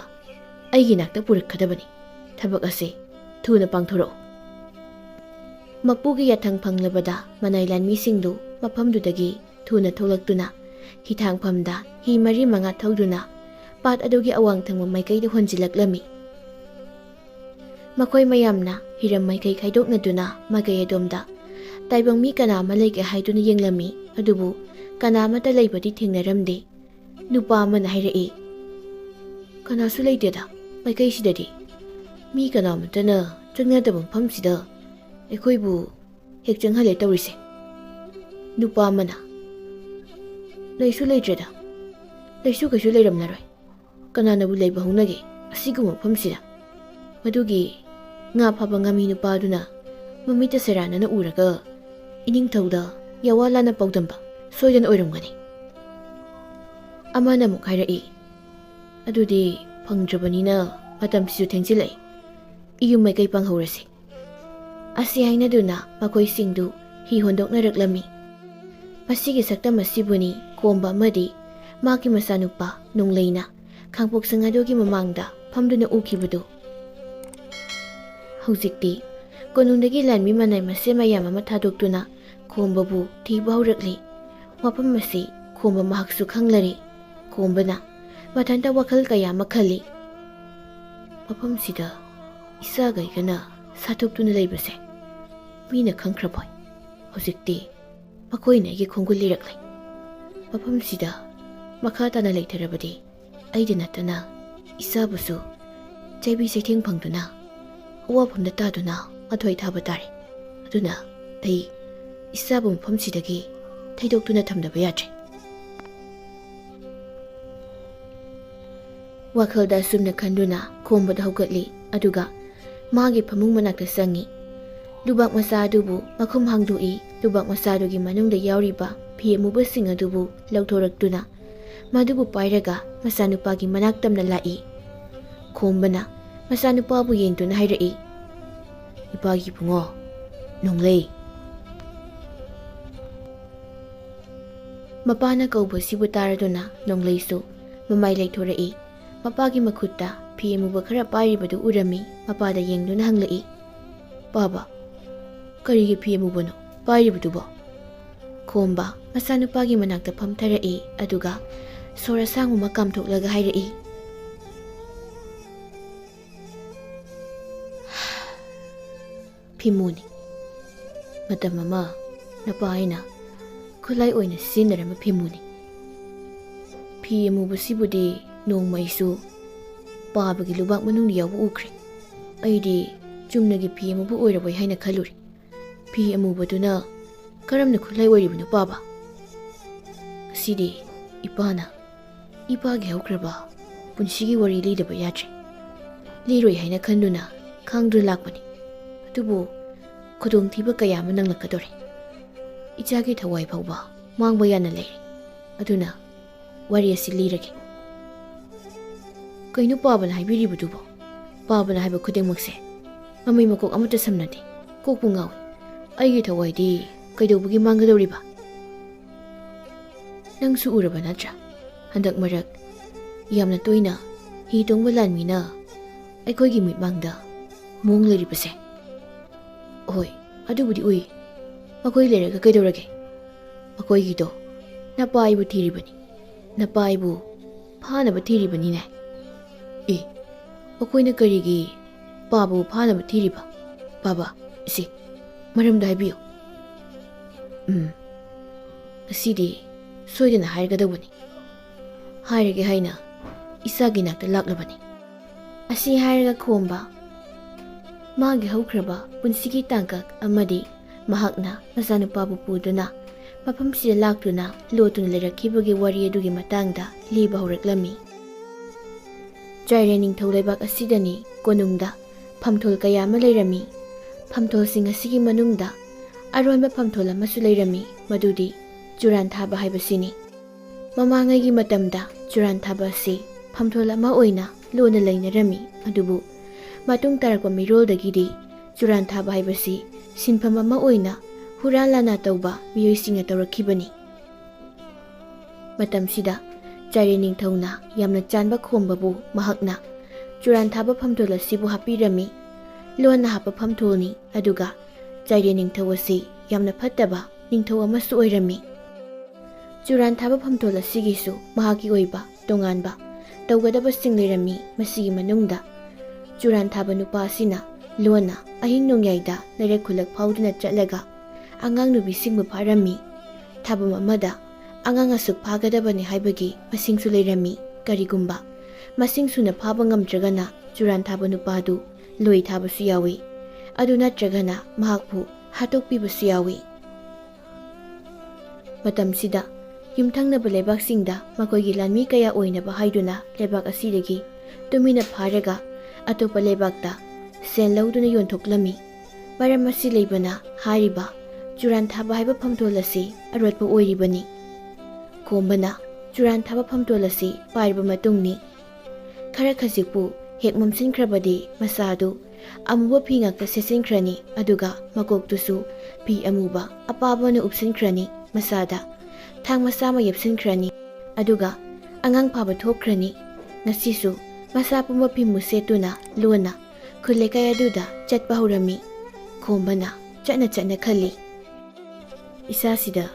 ꯑꯩꯒꯤ ꯅꯥꯛꯇ ꯄꯨꯔꯛꯀꯗꯕꯅꯤ꯫ ꯊꯕꯛ ꯑꯁꯤ ꯊꯨꯅ ꯄꯥꯡꯊꯣꯔꯛꯎ꯫" ꯃꯄꯨꯒꯤ ꯌꯥꯊꯪ ꯐꯪꯂꯕꯗ ꯃꯅꯥꯏ ꯂꯥꯟꯃꯤꯁꯤꯡꯗꯨ ꯃꯐꯝꯗꯨꯗꯒꯤ ꯊꯨꯅ ꯊꯣꯛꯂꯛꯇꯨꯅ ꯍꯤꯊꯥꯡꯐꯝꯗ ꯍꯤ ꯃꯔꯤ ꯃꯉꯥ ꯊꯧꯗꯨꯅ ꯄꯥꯠ ꯑꯗꯨꯒꯤ ꯑꯋꯥꯡ ꯊꯪꯕ ꯃꯥꯏꯀꯩꯗ ꯍꯣꯟꯖꯤꯜꯂꯛꯂꯝꯃꯤ꯫ ꯃꯈꯣꯏ ꯃꯌꯥꯝꯅ ꯍꯤꯔꯝ ꯃꯥꯏꯀꯩ ꯈꯥꯏꯗꯣꯛꯅꯗꯨꯅ ꯃꯥꯏꯀꯩ ꯑꯗꯣꯝꯗ ꯇꯥꯏꯕꯪ ꯃꯤ ꯀꯅꯥ ꯑꯃ ꯂꯩꯒꯦ ꯍꯥꯏꯗꯨꯅ ꯌꯦꯡꯂꯝꯃꯤ꯫ ꯑꯗꯨꯕꯨ ꯀꯅꯥ ꯑꯃꯠꯇ ꯂꯩꯕꯗꯤ ꯊꯦꯡꯅꯔꯝꯗꯦ꯫ ꯅꯨꯄꯥ ꯑꯃꯅ ꯍꯥꯏꯔꯛꯏ, "ꯀꯅꯥꯁꯨ ꯂꯩꯇꯦꯗ ꯃꯥꯏꯀꯩꯁꯤꯗꯗꯤ꯫ ꯃꯤ ꯀꯅꯥꯃꯠꯇꯅ ꯆꯪꯅꯗꯕ ꯃꯐꯝꯁꯤꯗ ꯑꯩꯈꯣꯏꯕꯨ ꯍꯦꯛ ꯆꯪꯍꯜꯂꯦ ꯇꯧꯔꯤꯁꯦ꯫" ꯅꯨꯄꯥ ꯑꯃꯅ, "ꯂꯩꯁꯨ ꯂꯩꯇ꯭ꯔꯦꯗ, ꯂꯩꯁꯨ ꯀꯩꯁꯨ ꯂꯩꯔꯝꯂꯔꯣꯏ꯫ ꯀꯅꯥꯅꯕꯨ ꯂꯩꯕ ꯍꯧꯅꯒꯦ ꯑꯁꯤꯒꯨꯝꯕ ꯃꯐꯝꯁꯤꯗ?" ꯃꯗꯨꯒꯤ ꯉꯥ ꯐꯥꯕ ꯉꯥꯃꯤ ꯅꯨꯄꯥꯗꯨꯅ ꯃꯃꯤꯠꯇ ꯁꯦꯔꯥꯟꯅꯅ ꯎꯔꯒ ꯏꯅꯤꯡꯊꯧꯗ ꯌꯥꯋꯥ ꯂꯥꯟꯅ ꯄꯥꯎꯗꯝꯕ ꯁꯣꯏꯗꯅ ꯑꯣꯏꯔꯝꯒꯅꯤ꯫ ꯑꯃꯅ ꯑꯃꯨꯛ ꯍꯥꯏꯔꯛꯏ, "ꯑꯗꯨꯗꯤ ꯐꯪꯗ꯭ꯔꯕꯅꯤꯅ ꯃꯇꯝꯁꯤꯁꯨ ꯊꯦꯡꯖꯤꯜꯂꯛꯏ꯫ ꯏꯌꯨꯝ ꯃꯥꯏꯀꯩ ꯄꯥꯡꯍꯧꯔꯁꯤ꯫" ꯑꯁꯤ ꯍꯥꯏꯅꯗꯨꯅ ꯃꯈꯣꯏꯁꯤꯡꯗꯨ ꯍꯤ ꯍꯣꯟꯗꯣꯛꯅꯔꯛꯂꯝꯃꯤ꯫ ꯃꯁꯤꯒꯤ ꯁꯛꯇꯝ ꯑꯁꯤꯕꯨꯅꯤ ꯈꯣꯝꯕ ꯑꯃꯗꯤ ꯃꯥꯒꯤ ꯃꯆꯥꯅꯨꯄꯥ ꯅꯣꯡꯂꯩꯅ ꯈꯥꯡꯄꯣꯛꯁꯪ ꯑꯗꯨꯒꯤ ꯃꯃꯥꯡꯗ ꯐꯝꯗꯨꯅ ꯎꯈꯤꯕꯗꯨ꯫ ꯍꯧꯖꯤꯛꯇꯤ ꯀꯣꯅꯨꯡꯗꯒꯤ ꯂꯥꯟꯃꯤ ꯃꯅꯥꯏ ꯃꯁꯦꯟ ꯃꯌꯥꯝ ꯑꯃ ꯊꯥꯗꯣꯛꯇꯨꯅ ꯈꯣꯝꯕꯕꯨ ꯊꯤꯕ ꯍꯧꯔꯛꯂꯤ꯫ ꯋꯥꯐꯝ ꯑꯁꯤ ꯈꯣꯝꯕ ꯃꯍꯥꯛꯁꯨ ꯈꯪꯂꯔꯦ꯫ ꯈꯣꯝꯕꯅ ꯃꯊꯟꯇ ꯋꯥꯈꯜ ꯀꯌꯥ ꯑꯃ ꯈꯜꯂꯤ꯫ "ꯃꯐꯝꯁꯤꯗ ꯏꯆꯥꯒ ꯑꯩꯒꯅ ꯁꯥꯊꯣꯛꯇꯨꯅ ꯂꯩꯕꯁꯦ ꯃꯤꯅ ꯈꯪꯈ꯭ꯔꯕꯣꯏ? ꯍꯧꯖꯤꯛꯇꯤ ꯃꯈꯣꯏꯅ ꯑꯩꯒꯤ ꯈꯣꯡꯒꯨꯜ ꯂꯤꯔꯛꯂꯦ꯫ ꯃꯐꯝꯁꯤꯗ ꯃꯈꯥ ꯇꯥꯅ ꯂꯩꯊꯔꯕꯗꯤ ꯑꯩꯗ ꯅꯠꯇꯅ ꯏꯆꯥꯕꯨꯁꯨ ꯆꯩꯕꯤ ꯆꯩꯊꯦꯡ ꯐꯪꯗꯨꯅ ꯑꯋꯥꯐꯝꯗ ꯇꯥꯗꯨꯅ ꯑꯊꯣꯏ ꯊꯥꯕ ꯇꯥꯔꯦ꯫ ꯑꯗꯨꯅ ꯑꯩ ꯏꯆꯥꯕꯨ ꯃꯐꯝꯁꯤꯗꯒꯤ ꯊꯩꯗꯣꯛꯇꯨꯅ ꯊꯝꯗꯕ ꯌꯥꯗ꯭ꯔꯦ"꯫ ꯋꯥꯈꯜꯗ ꯑꯁꯨꯝꯅ ꯈꯟꯗꯨꯅ ꯈꯣꯝꯕꯗ ꯍꯧꯒꯠꯂꯤ꯫ ꯑꯗꯨꯒ ꯃꯥꯒꯤ ꯐꯃꯨꯡ ꯃꯅꯥꯛꯇ ꯆꯪꯉꯤ꯫ ꯂꯨꯕꯥꯛ ꯃꯆꯥ ꯑꯗꯨꯕꯨ ꯃꯈꯨꯝ ꯍꯥꯡꯗꯣꯛꯏ꯫ ꯂꯨꯕꯥꯛ ꯃꯆꯥ ꯑꯗꯨꯒꯤ ꯃꯅꯨꯡꯗ ꯌꯥꯎꯔꯤꯕ ꯐꯤ ꯑꯃꯨꯕꯁꯤꯡ ꯑꯗꯨꯕꯨ ꯂꯧꯊꯣꯔꯛꯇꯨꯅ ꯃꯗꯨꯕꯨ ꯄꯥꯏꯔꯒ ꯃꯆꯥꯅꯨꯄꯥꯒꯤ ꯃꯅꯥꯛ ꯇꯝꯅ ꯂꯥꯛꯏ꯫ ꯈꯣꯝꯕꯅ ꯃꯆꯥꯅꯨꯄꯥꯕꯨ ꯌꯦꯡꯗꯨꯅ ꯍꯥꯏꯔꯛꯏ, "ꯏꯄꯥꯒꯤ ꯏꯕꯨꯡꯉꯣ, ꯅꯣꯡꯂꯩ"꯫ ꯃꯄꯥꯅ ꯀꯧꯕꯁꯤꯕꯨ ꯇꯥꯔꯗꯨꯅ ꯅꯣꯡꯂꯩꯁꯨ ꯃꯃꯥꯏ ꯂꯩꯊꯣꯔꯛꯏ꯫ ꯃꯄꯥꯒꯤ ꯃꯈꯨꯠꯇ ꯐꯤ ꯑꯃꯨꯕ ꯈꯔ ꯄꯥꯏꯔꯤꯕꯗꯨ ꯎꯔꯝꯃꯤ꯫ ꯃꯄꯥꯗ ꯌꯦꯡꯗꯨꯅ ꯍꯪꯂꯛꯏ, "ꯄꯥꯕ, ꯀꯔꯤꯒꯤ ꯐꯤ ꯑꯃꯨꯕꯅꯣ ꯄꯥꯏꯔꯤꯕꯗꯨꯕꯣ?" ꯈꯣꯝꯕ ꯃꯆꯥꯅꯨꯄꯥꯒꯤ ꯃꯅꯥꯛꯇ ꯐꯝꯊꯔꯛꯏ, ꯑꯗꯨꯒ ꯁꯣꯔ ꯑꯁꯥꯡꯕ ꯑꯃ ꯀꯥꯝꯊꯣꯛꯂꯒ ꯍꯥꯏꯔꯛꯏ, "ꯐꯤꯃꯨꯅꯤ꯫ ꯃꯇꯝ ꯑꯃ ꯅꯄꯥ ꯑꯩꯅ ꯈꯨꯠꯂꯥꯏ ꯑꯣꯏꯅ ꯁꯤꯖꯤꯟꯅꯔꯝꯕ ꯐꯤꯃꯨꯅꯤ꯫ ꯐꯤ ꯑꯃꯨꯕꯁꯤꯕꯨꯗꯤ ꯅꯣꯡꯃ ꯑꯩꯁꯨ ꯄꯥꯕꯒꯤ ꯂꯨꯕꯥꯛ ꯃꯅꯨꯡꯗ ꯌꯥꯎꯕ ꯎꯈ꯭ꯔꯦ꯫ ꯑꯩꯗꯤ ꯆꯨꯝꯅꯒꯤ ꯐꯤ ꯑꯃꯨꯕ ꯑꯣꯏꯔꯕꯣꯏ ꯍꯥꯏꯅ ꯈꯜꯂꯨꯔꯦ꯫ ꯐꯤ ꯑꯃꯨꯕꯗꯨꯅ ꯀꯔꯝꯅ ꯈꯨꯠꯂꯥꯏ ꯑꯣꯏꯔꯤꯕꯅꯣ, ꯄꯥꯕ? ꯉꯁꯤꯗꯤ ꯏꯄꯥꯅ ꯏꯄꯥꯒꯤ ꯍꯧꯈ꯭ꯔꯕ ꯄꯨꯟꯁꯤꯒꯤ ꯋꯥꯔꯤ ꯂꯤꯗꯕ ꯌꯥꯗ꯭ꯔꯦ꯫ ꯂꯤꯔꯣꯏ ꯍꯥꯏꯅ ꯈꯟꯗꯨꯅ ꯈꯥꯡꯗꯨꯅ ꯂꯥꯛꯄꯅꯤ꯫ ꯑꯗꯨꯕꯨ ꯈꯨꯗꯣꯡꯊꯤꯕ ꯀꯌꯥ ꯑꯃ ꯅꯪꯂꯛꯀꯗꯧꯔꯦ꯫ ꯏꯆꯥꯒꯤ ꯊꯋꯥꯏ ꯐꯥꯎꯕ ꯃꯥꯡꯕ ꯌꯥꯅ ꯂꯩꯔꯦ꯫ ꯑꯗꯨꯅ ꯋꯥꯔꯤ ꯑꯁꯤ ꯂꯤꯔꯒꯦ"꯫ "ꯀꯩꯅꯣ ꯄꯥꯕꯅ ꯍꯥꯏꯕꯤꯔꯤꯕꯗꯨꯕꯣ? ꯄꯥꯕꯅ ꯍꯥꯏꯕ ꯈꯨꯗꯤꯡꯃꯛꯁꯦ ꯃꯃꯩ ꯃꯀꯣꯛ ꯑꯃꯠꯇ ꯁꯝꯅꯗꯦ꯫ ꯀꯣꯛꯄꯨ ꯉꯥꯎꯏ꯫ ꯑꯩꯒꯤ ꯊꯋꯥꯏꯗꯤ ꯀꯩꯗꯧꯕꯒꯤ ꯃꯥꯡꯒꯗꯧꯔꯤꯕ? ꯅꯪꯁꯨ ꯎꯔꯕ ꯅꯠꯇ꯭ꯔꯥ? ꯍꯟꯗꯛ ꯃꯔꯛ ꯌꯥꯝꯅ ꯇꯣꯏꯅ ꯍꯤ ꯇꯣꯡꯕ ꯂꯥꯟꯃꯤꯅ ꯑꯩꯈꯣꯏꯒꯤ ꯃꯤꯠꯃꯥꯡꯗ ꯃꯣꯡ ꯂꯩꯔꯤꯕꯁꯦ꯫ ꯍꯣꯏ, ꯑꯗꯨꯕꯨꯗꯤ ꯎꯏ꯫ ꯃꯈꯣꯏ ꯂꯩꯔꯒ ꯀꯩꯗꯧꯔꯒꯦ? ꯃꯈꯣꯏꯒꯤꯗꯣ ꯅꯄꯥ ꯑꯩꯕꯨ ꯊꯤꯔꯤꯕꯅꯤ꯫ ꯅꯄꯥ ꯑꯩꯕꯨ ꯐꯥꯅꯕ ꯊꯤꯔꯤꯕꯅꯤꯅꯦ꯫ ꯑꯦ, ꯃꯈꯣꯏꯅ ꯀꯔꯤꯒꯤ ꯄꯥꯕꯨ ꯐꯥꯅꯕ ꯊꯤꯔꯤꯕ? ꯄꯥꯕ, ꯏꯆꯦ, ꯃꯔꯝꯗ ꯍꯥꯏꯕꯤꯌꯨ꯫ ꯎꯝ, ꯉꯁꯤꯗꯤ ꯁꯣꯏꯗꯅ ꯍꯥꯏꯔꯒꯗꯧꯕꯅꯤ꯫ ꯍꯥꯏꯔꯒꯦ ꯍꯥꯏꯅ ꯏꯆꯥꯒꯤ ꯅꯥꯛꯇ ꯂꯥꯛꯂꯕꯅꯤ꯫ ꯑꯁꯤ ꯍꯥꯏꯔꯒ ꯈꯣꯝꯕ ꯃꯥꯒꯤ ꯍꯧꯈ꯭ꯔꯕ ꯄꯨꯟꯁꯤꯒꯤ ꯇꯥꯡꯀꯛ ꯑꯃꯗꯤ ꯃꯍꯥꯛꯅ ꯃꯆꯥꯅꯨꯄꯥꯕꯨ ꯄꯨꯗꯨꯅ ꯃꯐꯝꯁꯤꯗ ꯂꯥꯛꯇꯨꯅ ꯂꯣꯠꯇꯨꯅ ꯂꯩꯔꯛꯈꯤꯕꯒꯤ ꯋꯥꯔꯤ ꯑꯗꯨꯒꯤ ꯃꯇꯥꯡꯗ ꯂꯤꯕ ꯍꯧꯔꯛꯂꯝꯃꯤ꯫ ꯆꯥꯏꯔꯦꯟ ꯅꯤꯡꯊꯧ ꯂꯩꯕꯥꯛ ꯑꯁꯤꯗꯅꯤ ꯀꯣꯅꯨꯡꯗ ꯐꯝꯊꯣꯜ ꯀꯌꯥ ꯑꯃ ꯂꯩꯔꯝꯃꯤ꯫ ꯐꯝꯊꯣꯜꯁꯤꯡ ꯑꯁꯤꯒꯤ ꯃꯅꯨꯡꯗ ꯑꯔꯣꯟꯕ ꯐꯝꯊꯣꯜ ꯑꯃꯁꯨ ꯂꯩꯔꯝꯃꯤ, ꯃꯗꯨꯗꯤ ꯆꯨꯔꯥꯟ ꯊꯥꯕ ꯍꯥꯏꯕꯁꯤꯅꯤ꯫ ꯃꯃꯥꯡꯉꯩꯒꯤ ꯃꯇꯝꯗ ꯆꯨꯔꯥꯟ ꯊꯥꯕ ꯑꯁꯤ ꯐꯝꯊꯣꯜ ꯑꯃ ꯑꯣꯏꯅ ꯂꯨꯅ ꯂꯩꯅꯔꯝꯃꯤ, ꯑꯗꯨꯕꯨ ꯃꯇꯨꯡ ꯇꯥꯔꯛꯄ ꯃꯤꯔꯣꯜꯗꯒꯤꯗꯤ ꯆꯨꯔꯥꯟ ꯊꯥꯕ ꯍꯥꯏꯕꯁꯤ ꯁꯤꯟꯐꯝ ꯑꯃ ꯑꯣꯏꯅ ꯍꯨꯔꯥꯟ ꯂꯥꯟꯅ ꯇꯧꯕ ꯃꯤꯑꯣꯏꯁꯤꯡꯅ ꯇꯧꯔꯛꯈꯤꯕꯅꯤ꯫ ꯃꯇꯝꯁꯤꯗ ꯆꯥꯏꯔꯦꯟ ꯅꯤꯡꯊꯧꯅ ꯌꯥꯝꯅ ꯆꯥꯟꯕ ꯈꯣꯝꯕꯕꯨ ꯃꯍꯥꯛꯅ ꯆꯨꯔꯥꯟ ꯊꯥꯕ ꯐꯝꯊꯣꯜ ꯑꯁꯤꯕꯨ ꯍꯥꯞꯄꯤꯔꯝꯃꯤ꯫ ꯂꯣꯟꯅ ꯍꯥꯞꯄ ꯐꯝꯊꯣꯜꯅꯤ, ꯑꯗꯨꯒ ꯆꯥꯏꯔꯦꯟ ꯅꯤꯡꯊꯧ ꯑꯁꯤ ꯌꯥꯝꯅ ꯐꯠꯇꯕ ꯅꯤꯡꯊꯧ ꯑꯃꯁꯨ ꯑꯣꯏꯔꯝꯃꯤ꯫ ꯆꯨꯔꯥꯟ ꯊꯥꯕ ꯐꯝꯊꯣꯜ ꯑꯁꯤꯒꯤꯁꯨ ꯃꯍꯥꯛꯀꯤ ꯑꯣꯏꯕ ꯇꯣꯉꯥꯟꯕ ꯇꯧꯒꯗꯕꯁꯤꯡ ꯂꯩꯔꯝꯃꯤ꯫ ꯃꯁꯤꯒꯤ ꯃꯅꯨꯡꯗ ꯆꯨꯔꯥꯟ ꯊꯥꯕ ꯅꯨꯄꯥ ꯑꯁꯤꯅ ꯂꯣꯟꯅ ꯑꯍꯤꯡ ꯅꯣꯡꯌꯥꯏꯗ ꯂꯩꯔꯛ ꯈꯨꯜꯂꯛ ꯐꯥꯎꯗꯨꯅ ꯆꯠꯂꯒ ꯑꯉꯥꯡ ꯅꯨꯄꯤꯁꯤꯡꯕꯨ ꯐꯥꯔꯝꯃꯤ꯫ ꯊꯥꯕꯝ ꯑꯃꯗ ꯑꯉꯥꯡ ꯑꯁꯨꯛ ꯐꯥꯒꯗꯕꯅꯤ ꯍꯥꯏꯕꯒꯤ ꯃꯁꯤꯡꯁꯨ ꯂꯩꯔꯝꯃꯤ꯫ ꯀꯔꯤꯒꯨꯝꯕ ꯃꯁꯤꯡ ꯁꯨꯅ ꯐꯥꯕ ꯉꯝꯗ꯭ꯔꯒꯅ ꯆꯨꯔꯥꯟ ꯊꯥꯕ ꯅꯨꯄꯥꯗꯨ ꯂꯣꯏ ꯊꯥꯕꯁꯨ ꯌꯥꯎꯏ꯫ ꯑꯗꯨ ꯅꯠꯇ꯭ꯔꯒꯅ ꯃꯍꯥꯛꯄꯨ ꯍꯥꯠꯇꯣꯛꯄꯤꯕꯁꯨ ꯌꯥꯎꯏ꯫ ꯃꯇꯝꯁꯤꯗ ꯌꯨꯝꯊꯪꯅꯕ ꯂꯩꯕꯥꯛꯁꯤꯡꯗ ꯃꯈꯣꯏꯒꯤ ꯂꯥꯟꯃꯤ ꯀꯌꯥ ꯑꯣꯏꯅꯕ ꯍꯥꯏꯗꯨꯅ ꯂꯩꯕꯥꯛ ꯑꯁꯤꯗꯒꯤ ꯇꯨꯃꯤꯟꯅ ꯐꯥꯔꯒ ꯑꯇꯣꯞꯄ ꯂꯩꯕꯥꯛꯇ ꯁꯦꯜ ꯂꯧꯗꯨꯅ ꯌꯣꯟꯊꯣꯛꯂꯝꯃꯤ꯫ ꯃꯔꯝ ꯑꯁꯤ ꯂꯩꯕꯅ ꯍꯥꯏꯔꯤꯕ ꯆꯨꯔꯥꯟ ꯊꯥꯕ ꯍꯥꯏꯕ ꯐꯝꯊꯣꯜ ꯑꯁꯤ ꯑꯔꯣꯠꯄ ꯑꯣꯏꯔꯤꯕꯅꯤ꯫ ꯈꯣꯝꯕꯅ ꯆꯨꯔꯥꯟ ꯊꯥꯕ ꯐꯝꯊꯣꯜ ꯑꯁꯤ ꯄꯥꯏꯔꯕ ꯃꯇꯨꯡꯅꯤ꯫ ꯈꯔ ꯈꯖꯤꯛꯄꯨ ꯍꯦꯛ ꯃꯝꯁꯤꯟꯈ꯭ꯔꯕꯗꯤ ꯃꯆꯥꯗꯨ ꯑꯃꯨꯕ ꯐꯤ ꯉꯥꯛꯇ ꯁꯦꯠꯆꯤꯟꯈ꯭ꯔꯅꯤ, ꯑꯗꯨꯒ ꯃꯀꯣꯛꯇꯨꯁꯨ ꯐꯤ ꯑꯃꯨꯕ ꯑꯄꯥꯕꯅ ꯎꯞꯁꯤꯟꯈ꯭ꯔꯅꯤ꯫ ꯃꯆꯥꯗ ꯊꯥꯡ ꯃꯆꯥ ꯑꯃ ꯌꯦꯞꯁꯤꯟꯈ꯭ꯔꯅꯤ, ꯑꯗꯨꯒ ꯑꯉꯥꯡ ꯐꯥꯕ ꯊꯣꯛꯈ꯭ꯔꯅꯤ꯫ ꯉꯁꯤꯁꯨ ꯃꯁꯥ ꯄꯨꯝꯕ ꯐꯤꯃꯨ ꯁꯦꯠꯇꯨꯅ ꯂꯣꯟꯅ ꯈꯨꯜ ꯂꯩꯀꯥꯏ ꯑꯗꯨꯗ ꯆꯠꯄ ꯍꯧꯔꯝꯃꯤ꯫ ꯈꯣꯝꯕꯅ ꯆꯠꯅ ꯆꯠꯅ ꯈꯜꯂꯤ, "ꯏꯁꯥꯁꯤꯗ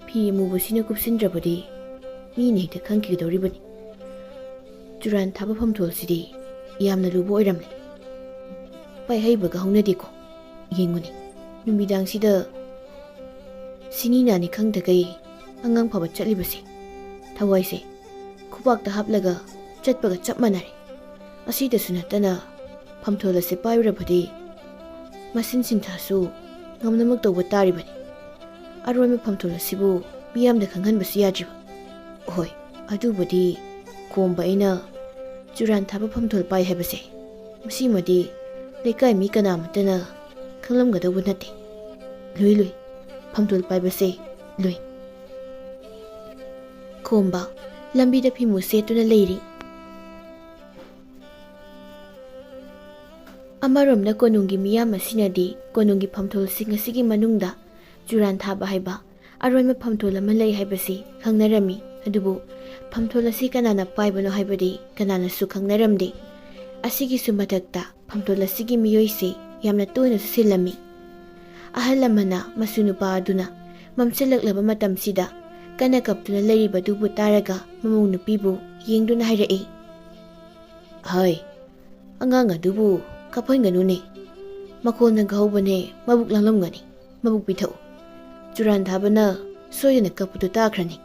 ꯐꯤ ꯑꯃꯨꯕꯁꯤꯅ ꯀꯨꯞꯁꯤꯟꯗ꯭ꯔꯕꯗꯤ ꯃꯤꯅ ꯍꯦꯛꯇ ꯈꯪꯈꯤꯒꯗꯧꯔꯤꯕꯅꯤ꯫ ꯆꯨꯔꯥꯟ ꯊꯥꯕ ꯐꯝꯊꯣꯜꯁꯤꯗꯤ ꯌꯥꯝꯅ ꯂꯨꯕ ꯑꯣꯏꯔꯝꯂꯦ꯫ ꯄꯥꯏꯍꯩꯕꯒ ꯍꯧꯅꯗꯦꯀꯣ꯫ ꯌꯦꯡꯉꯨꯅꯦ, ꯅꯨꯃꯤꯗꯥꯡꯁꯤꯗ ꯁꯤꯅꯤ ꯅꯥꯅꯤ ꯈꯪꯗꯈꯩ ꯑꯉꯥꯡ ꯐꯥꯕ ꯆꯠꯂꯤꯕꯁꯦ꯫ ꯊꯋꯥꯏꯁꯦ ꯈꯨꯕꯥꯛꯇ ꯍꯥꯞꯂꯒ ꯆꯠꯄꯒ ꯆꯞ ꯃꯥꯟꯅꯔꯦ꯫ ꯑꯁꯤꯗꯁꯨ ꯅꯠꯇꯅ ꯐꯝꯊꯣꯜ ꯑꯁꯤ ꯄꯥꯏꯔꯨꯔꯕꯗꯤ ꯃꯁꯤꯟ ꯁꯤꯟꯊꯥꯁꯨ ꯉꯝꯅꯃꯛ ꯇꯧꯕ ꯇꯥꯔꯤꯕꯅꯤ꯫ ꯑꯔꯣꯟꯕ ꯐꯝꯊꯣꯜ ꯑꯁꯤꯕꯨ ꯃꯤꯌꯥꯝꯗ ꯈꯪꯍꯟꯕꯁꯨ ꯌꯥꯗ꯭ꯔꯤꯕ꯫ ꯍꯣꯏ, ꯑꯗꯨꯕꯨꯗꯤ ꯈꯣꯝꯕ ꯑꯩꯅ ꯆꯨꯔꯥꯟ ꯊꯥꯕ ꯐꯝꯊꯣꯜ ꯄꯥꯏ ꯍꯥꯏꯕꯁꯦ, ꯃꯁꯤꯃꯗꯤ ꯂꯩꯀꯥꯏ ꯃꯤ ꯀꯅꯥꯃꯠꯇꯅ ꯈꯪꯂꯝꯒꯗꯧꯕ ꯅꯠꯇꯦ꯫ ꯂꯨꯏ, ꯂꯨꯏ, ꯐꯝꯊꯣꯜ ꯄꯥꯏꯕꯁꯦ ꯂꯨꯏ꯫" ꯈꯣꯝꯕ ꯂꯝꯕꯤꯗ ꯐꯤꯃꯨ ꯁꯦꯠꯇꯨꯅ ꯂꯩꯔꯤ꯫ ꯑꯃꯔꯣꯝꯗ ꯀꯣꯅꯨꯡꯒꯤ ꯃꯤꯌꯥꯝ ꯑꯁꯤꯅꯗꯤ ꯀꯣꯅꯨꯡꯒꯤ ꯐꯝꯊꯣꯜꯁꯤꯡ ꯑꯁꯤꯒꯤ ꯃꯅꯨꯡꯗ ꯆꯨꯔꯥꯟ ꯊꯥꯕ ꯍꯥꯏꯕ ꯑꯔꯣꯟꯕ ꯐꯝꯊꯣꯜ ꯑꯃ ꯂꯩ ꯍꯥꯏꯕꯁꯤ ꯈꯪꯅꯔꯝꯃꯤ꯫ ꯑꯗꯨꯕꯨ ꯐꯝꯊꯣꯜ ꯑꯁꯤ ꯀꯅꯥꯅ ꯄꯥꯏꯕꯅꯣ ꯍꯥꯏꯕꯗꯤ ꯀꯅꯥꯅꯁꯨ ꯈꯪꯅꯔꯝꯗꯦ꯫ ꯑꯁꯤꯒꯤꯁꯨ ꯃꯊꯛꯇ ꯐꯝꯊꯣꯜ ꯑꯁꯤꯒꯤ ꯃꯤꯑꯣꯏꯁꯤ ꯌꯥꯝꯅ ꯇꯣꯏꯅꯁꯨ ꯁꯤꯜꯂꯝꯃꯤ꯫ ꯑꯍꯜ ꯑꯃꯅ ꯃꯁꯨ ꯅꯨꯄꯥ ꯑꯗꯨꯅ ꯃꯝꯁꯤꯜꯂꯛꯂꯕ ꯃꯇꯝꯁꯤꯗ ꯀꯟꯅ ꯀꯞꯇꯨꯅ ꯂꯩꯔꯤꯕꯗꯨꯕꯨ ꯇꯥꯔꯒ ꯃꯃꯧ ꯅꯨꯄꯤꯕꯨ ꯌꯦꯡꯗꯨꯅ ꯍꯥꯏꯔꯛꯏ, "ꯍꯩ, ꯑꯉꯥꯡ ꯑꯗꯨꯕꯨ ꯀꯞꯍꯟꯒꯅꯨꯅꯦ꯫ ꯃꯈꯣꯟꯅ ꯍꯧꯕꯅꯦ, ꯃꯕꯨꯛ ꯂꯥꯡꯂꯝꯒꯅꯤ꯫ ꯃꯕꯨꯛ ꯄꯤꯊꯛꯎ꯫ ꯆꯨꯔꯥꯟ ꯊꯥꯕꯅ ꯁꯣꯏꯗꯅ ꯀꯞꯄꯗꯨ ꯇꯥꯈ꯭ꯔꯅꯤ꯫"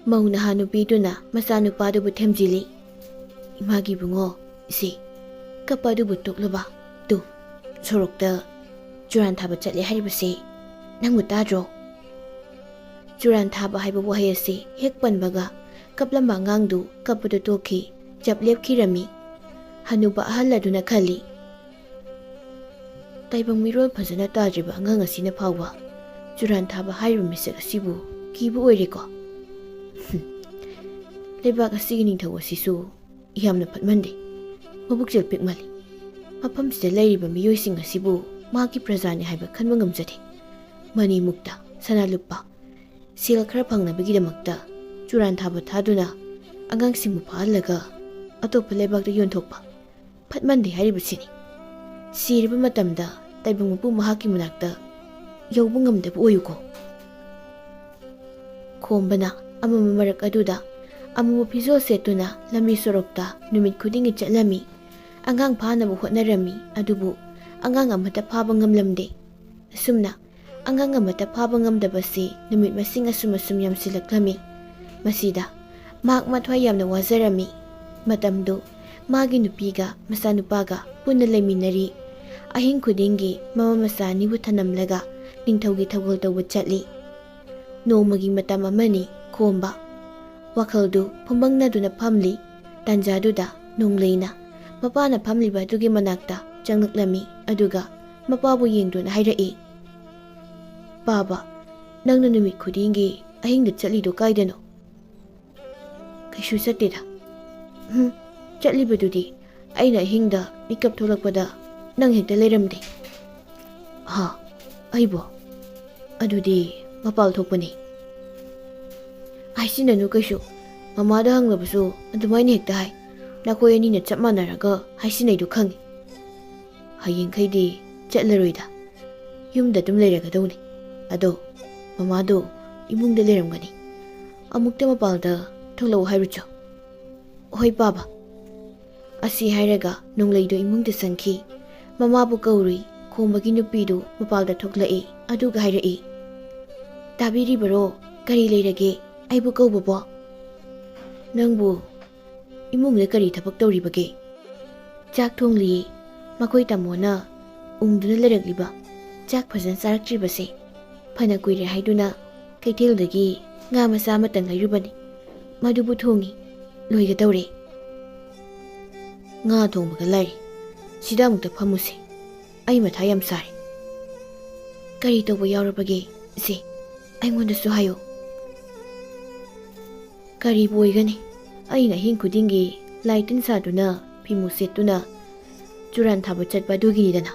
ꯃꯧ ꯅꯍꯥ ꯅꯨꯄꯤꯗꯨꯅ ꯃꯆꯥꯅꯨꯄꯥꯗꯨꯕꯨ ꯊꯦꯝꯖꯤꯜꯂꯤ꯫ "ꯏꯃꯥꯒꯤ ꯏꯕꯨꯡꯉꯣ, ꯏꯆꯦ, ꯀꯞꯄ ꯑꯗꯨꯕꯨ ꯇꯣꯛꯂꯕ? ꯇꯨ, ꯁꯣꯔꯣꯛꯇ ꯆꯨꯔꯥꯟ ꯊꯥꯕ ꯆꯠꯂꯦ ꯍꯥꯏꯔꯤꯕꯁꯦ ꯅꯪꯕꯨ ꯇꯥꯗ꯭ꯔꯣ?" ꯆꯨꯔꯥꯟ ꯊꯥꯕ ꯍꯥꯏꯕ ꯋꯥꯍꯩ ꯑꯁꯤ ꯍꯦꯛ ꯄꯟꯕꯒ ꯀꯞꯂꯝꯕ ꯑꯉꯥꯡꯗꯨ ꯀꯞꯄꯗꯨ ꯇꯣꯛꯈꯤ, ꯆꯞ ꯂꯦꯞꯈꯤꯔꯝꯃꯤ꯫ ꯍꯅꯨꯕ ꯑꯍꯜ ꯑꯗꯨꯅ ꯈꯜꯂꯤ, "ꯇꯥꯏꯕꯪ ꯃꯤꯔꯣꯜ ꯐꯖꯅ ꯇꯥꯗ꯭ꯔꯤꯕ ꯑꯉꯥꯡ ꯑꯁꯤꯅ ꯐꯥꯎꯕ ꯆꯨꯔꯥꯟ ꯊꯥꯕ ꯍꯥꯏꯔꯤꯕ ꯃꯤꯁꯛ ꯑꯁꯤꯕꯨ ꯀꯤꯕ ꯑꯣꯏꯔꯦꯀꯣ꯫ ꯍꯨꯝ, ꯂꯩꯕꯥꯛ ꯑꯁꯤꯒꯤ ꯅꯤꯡꯊꯧ ꯑꯁꯤꯁꯨ ꯌꯥꯝꯅ ꯐꯠꯃꯟꯗꯦ꯫ ꯃꯕꯨꯛꯆꯦꯜ ꯄꯤꯛꯃꯜꯂꯤ꯫ ꯃꯐꯝꯁꯤꯗ ꯂꯩꯔꯤꯕ ꯃꯤꯑꯣꯏꯁꯤꯡ ꯑꯁꯤꯕꯨ ꯃꯍꯥꯛꯀꯤ ꯄ꯭ꯔꯖꯥꯅꯤ ꯍꯥꯏꯕ ꯈꯟꯕ ꯉꯝꯖꯗꯦ꯫ ꯃꯅꯤ ꯃꯨꯛꯇ, ꯁꯅꯥ ꯂꯨꯄꯥ, ꯁꯦꯜ ꯈꯔ ꯐꯪꯅꯕꯒꯤꯗꯃꯛꯇ ꯆꯨꯔꯥꯟ ꯊꯥꯕ ꯊꯥꯗꯨꯅ ꯑꯉꯥꯡꯁꯤꯡꯕꯨ ꯐꯥꯍꯜꯂꯒ ꯑꯇꯣꯞꯄ ꯂꯩꯕꯥꯛꯇ ꯌꯣꯟꯊꯣꯛꯄ ꯐꯠꯃꯟꯗꯦ ꯍꯥꯏꯔꯤꯕꯁꯤꯅꯤ꯫ ꯁꯤꯔꯕ ꯃꯇꯝꯗ ꯇꯥꯏꯕꯪ ꯃꯄꯨ ꯃꯍꯥꯛꯀꯤ ꯃꯅꯥꯛꯇ ꯌꯧꯕ ꯉꯝꯗꯕ ꯑꯣꯏꯌꯨꯀꯣ꯫ ꯈꯣꯝꯕꯅ ꯑꯃꯝꯕ ꯃꯔꯛ ꯑꯗꯨꯗ ꯑꯃꯨꯕ ꯐꯤꯖꯣꯜ ꯁꯦꯠꯇꯨꯅ ꯂꯝꯕꯤ ꯁꯣꯔꯣꯛꯇ ꯅꯨꯃꯤꯠ ꯈꯨꯗꯤꯡꯒꯤ ꯆꯠꯂꯝꯃꯤ꯫ ꯑꯉꯥꯡ ꯐꯥꯅꯕ ꯍꯣꯠꯅꯔꯝꯃꯤ, ꯑꯗꯨꯕꯨ ꯑꯉꯥꯡ ꯑꯃꯠꯇ ꯐꯥꯕ ꯉꯝꯂꯝꯗꯦ꯫ ꯑꯁꯨꯝꯅ ꯑꯉꯥꯡ ꯑꯃꯠꯇ ꯐꯥꯕ ꯉꯝꯗꯕꯁꯤ ꯅꯨꯃꯤꯠ ꯃꯁꯤꯡ ꯑꯁꯨꯝ ꯑꯁꯨꯝ ꯌꯥꯝꯁꯤꯜꯂꯛꯂꯝꯃꯤ꯫ ꯃꯁꯤꯗ ꯃꯍꯥꯛ ꯃꯊ꯭ꯋꯥꯏ ꯌꯥꯝꯅ ꯋꯥꯖꯔꯝꯃꯤ꯫ ꯃꯇꯝꯗꯨ ꯃꯥꯒꯤ ꯅꯨꯄꯤꯒ ꯃꯆꯥꯅꯨꯄꯥꯒ ꯄꯨꯟꯅ ꯂꯩꯃꯤꯟꯅꯔꯤ꯫ ꯑꯍꯤꯡ ꯈꯨꯗꯤꯡꯒꯤ ꯃꯃꯥ ꯃꯆꯥ ꯑꯅꯤꯕꯨ ꯊꯅꯝꯂꯒ ꯅꯤꯡꯊꯧꯒꯤ ꯊꯧꯒꯜ ꯇꯧꯕ ꯆꯠꯂꯤ꯫ ꯅꯣꯡꯃꯒꯤ ꯃꯇꯝ ꯑꯃꯅꯤ꯫ ꯈꯣꯝꯕ ꯋꯥꯈꯜꯗꯨ ꯐꯨꯝꯕꯪꯅꯗꯨꯅ ꯐꯝꯂꯤ꯫ ꯇꯥꯟꯖꯥꯗꯨꯗ ꯅꯣꯡꯂꯩꯅ ꯃꯄꯥꯅ ꯐꯝꯂꯤꯕ ꯑꯗꯨꯒꯤ ꯃꯅꯥꯛꯇ ꯆꯪꯂꯛꯂꯝꯃꯤ, ꯑꯗꯨꯒ ꯃꯄꯥꯕꯨ ꯌꯦꯡꯗꯨꯅ ꯍꯥꯏꯔꯛꯏ, "ꯄꯥꯕ, ꯅꯪꯅ ꯅꯨꯃꯤꯠ ꯈꯨꯗꯤꯡꯒꯤ ꯑꯍꯤꯡꯗ ꯆꯠꯂꯤꯗꯨ ꯀꯥꯏꯗꯅꯣ?" "ꯀꯩꯁꯨ ꯆꯠꯇꯦꯗ꯫" "ꯎꯝ, ꯆꯠꯂꯤꯕꯗꯨꯗꯤ ꯑꯩꯅ ꯑꯍꯤꯡꯗ ꯃꯤꯀꯞ ꯊꯣꯛꯂꯛꯄꯗ ꯅꯪ ꯍꯦꯛꯇ ꯂꯩꯔꯝꯗꯦ꯫" "ꯍꯥ? ꯑꯩꯕꯣ? ꯑꯗꯨꯗꯤ ꯃꯄꯥꯜ ꯊꯣꯛꯄꯅꯤ꯫" "ꯍꯥꯏꯁꯤꯟꯅꯅꯨ ꯀꯩꯁꯨ꯫ ꯃꯃꯥꯗ ꯍꯪꯂꯕꯁꯨ ꯑꯗꯨꯃꯥꯏꯅ ꯍꯦꯛꯇ ꯍꯥꯏ꯫ ꯅꯈꯣꯏ ꯑꯅꯤꯅ ꯆꯞ ꯃꯥꯟꯅꯔꯒ ꯍꯥꯏꯁꯤꯟꯅꯩꯗꯨ ꯈꯪꯉꯤ꯫ ꯍꯌꯦꯡꯈꯩꯗꯤ ꯆꯠꯂꯔꯣꯏꯗ꯫ ꯌꯨꯝꯗ ꯑꯗꯨꯝ ꯂꯩꯔꯒꯗꯧꯅꯤ꯫ ꯑꯗꯣ ꯃꯃꯥꯗꯣ ꯏꯃꯨꯡꯗ ꯂꯩꯔꯝꯒꯅꯤ꯫ ꯑꯃꯨꯛꯇ ꯃꯄꯥꯜꯗ ꯊꯣꯛꯂꯛꯎ ꯍꯥꯏꯔꯨꯆꯣ꯫" "ꯍꯣꯏ, ꯄꯥꯕ꯫" ꯑꯁꯤ ꯍꯥꯏꯔꯒ ꯅꯣꯡꯂꯩꯗꯨ ꯏꯃꯨꯡꯗ ꯆꯪꯈꯤ꯫ ꯃꯃꯥꯕꯨ ꯀꯧꯔꯨꯏ꯫ ꯈꯣꯝꯕꯒꯤ ꯅꯨꯄꯤꯗꯨ ꯃꯄꯥꯜꯗ ꯊꯣꯛꯂꯛꯏ, ꯑꯗꯨꯒ ꯍꯥꯏꯔꯛꯏ, "ꯇꯥꯕꯤꯔꯤꯕꯔꯣ? ꯀꯔꯤ ꯂꯩꯔꯒꯦ? ꯑꯩꯕꯨ ꯀꯧꯕꯕꯣ?" "ꯅꯪꯕꯨ ꯏꯃꯨꯡꯗ ꯀꯔꯤ ꯊꯕꯛ ꯇꯧꯔꯤꯕꯒꯦ?" "ꯆꯥꯛ ꯊꯣꯡꯂꯤꯌꯦ꯫ ꯃꯈꯣꯏ ꯇꯥꯃꯣꯅ ꯎꯪꯗꯨꯅ ꯂꯩꯔꯛꯂꯤꯕ ꯆꯥꯛ ꯐꯖꯅ ꯆꯥꯔꯛꯇ꯭ꯔꯤꯕꯁꯦ ꯐꯅ ꯀꯨꯏꯔꯦ ꯍꯥꯏꯗꯨꯅ ꯀꯩꯊꯦꯜꯗꯒꯤ ꯉꯥ ꯃꯆꯥ ꯑꯃꯇꯪ ꯂꯩꯔꯨꯕꯅꯤ꯫ ꯃꯗꯨꯕꯨ ꯊꯣꯡꯉꯤ꯫ ꯂꯣꯏꯒꯗꯧꯔꯦ꯫" "ꯉꯥ ꯊꯣꯡꯕꯒ ꯂꯥꯏꯔꯤ꯫ ꯁꯤꯗ ꯑꯃꯨꯛꯇ ꯐꯝꯃꯨꯁꯦ꯫ ꯑꯩ ꯃꯊꯥ ꯌꯥꯝ ꯁꯥꯔꯦ꯫" "ꯀꯔꯤ ꯇꯧꯕ ꯌꯥꯎꯔꯕꯒꯦ, ꯏꯆꯦ? ꯑꯩꯉꯣꯟꯗꯁꯨ ꯍꯥꯏꯌꯨ꯫" "ꯀꯔꯤꯕꯨ ꯑꯣꯏꯒꯅꯤ? ꯑꯩꯅ ꯑꯍꯤꯡ ꯈꯨꯗꯤꯡꯒꯤ ꯂꯥꯏ ꯇꯤꯟ ꯁꯥꯗꯨꯅ, ꯐꯤꯃꯨ ꯁꯦꯠꯇꯨꯅ ꯆꯨꯔꯥꯟ ꯊꯥꯕ ꯆꯠꯄ ꯑꯗꯨꯒꯤꯅꯤꯗꯅ꯫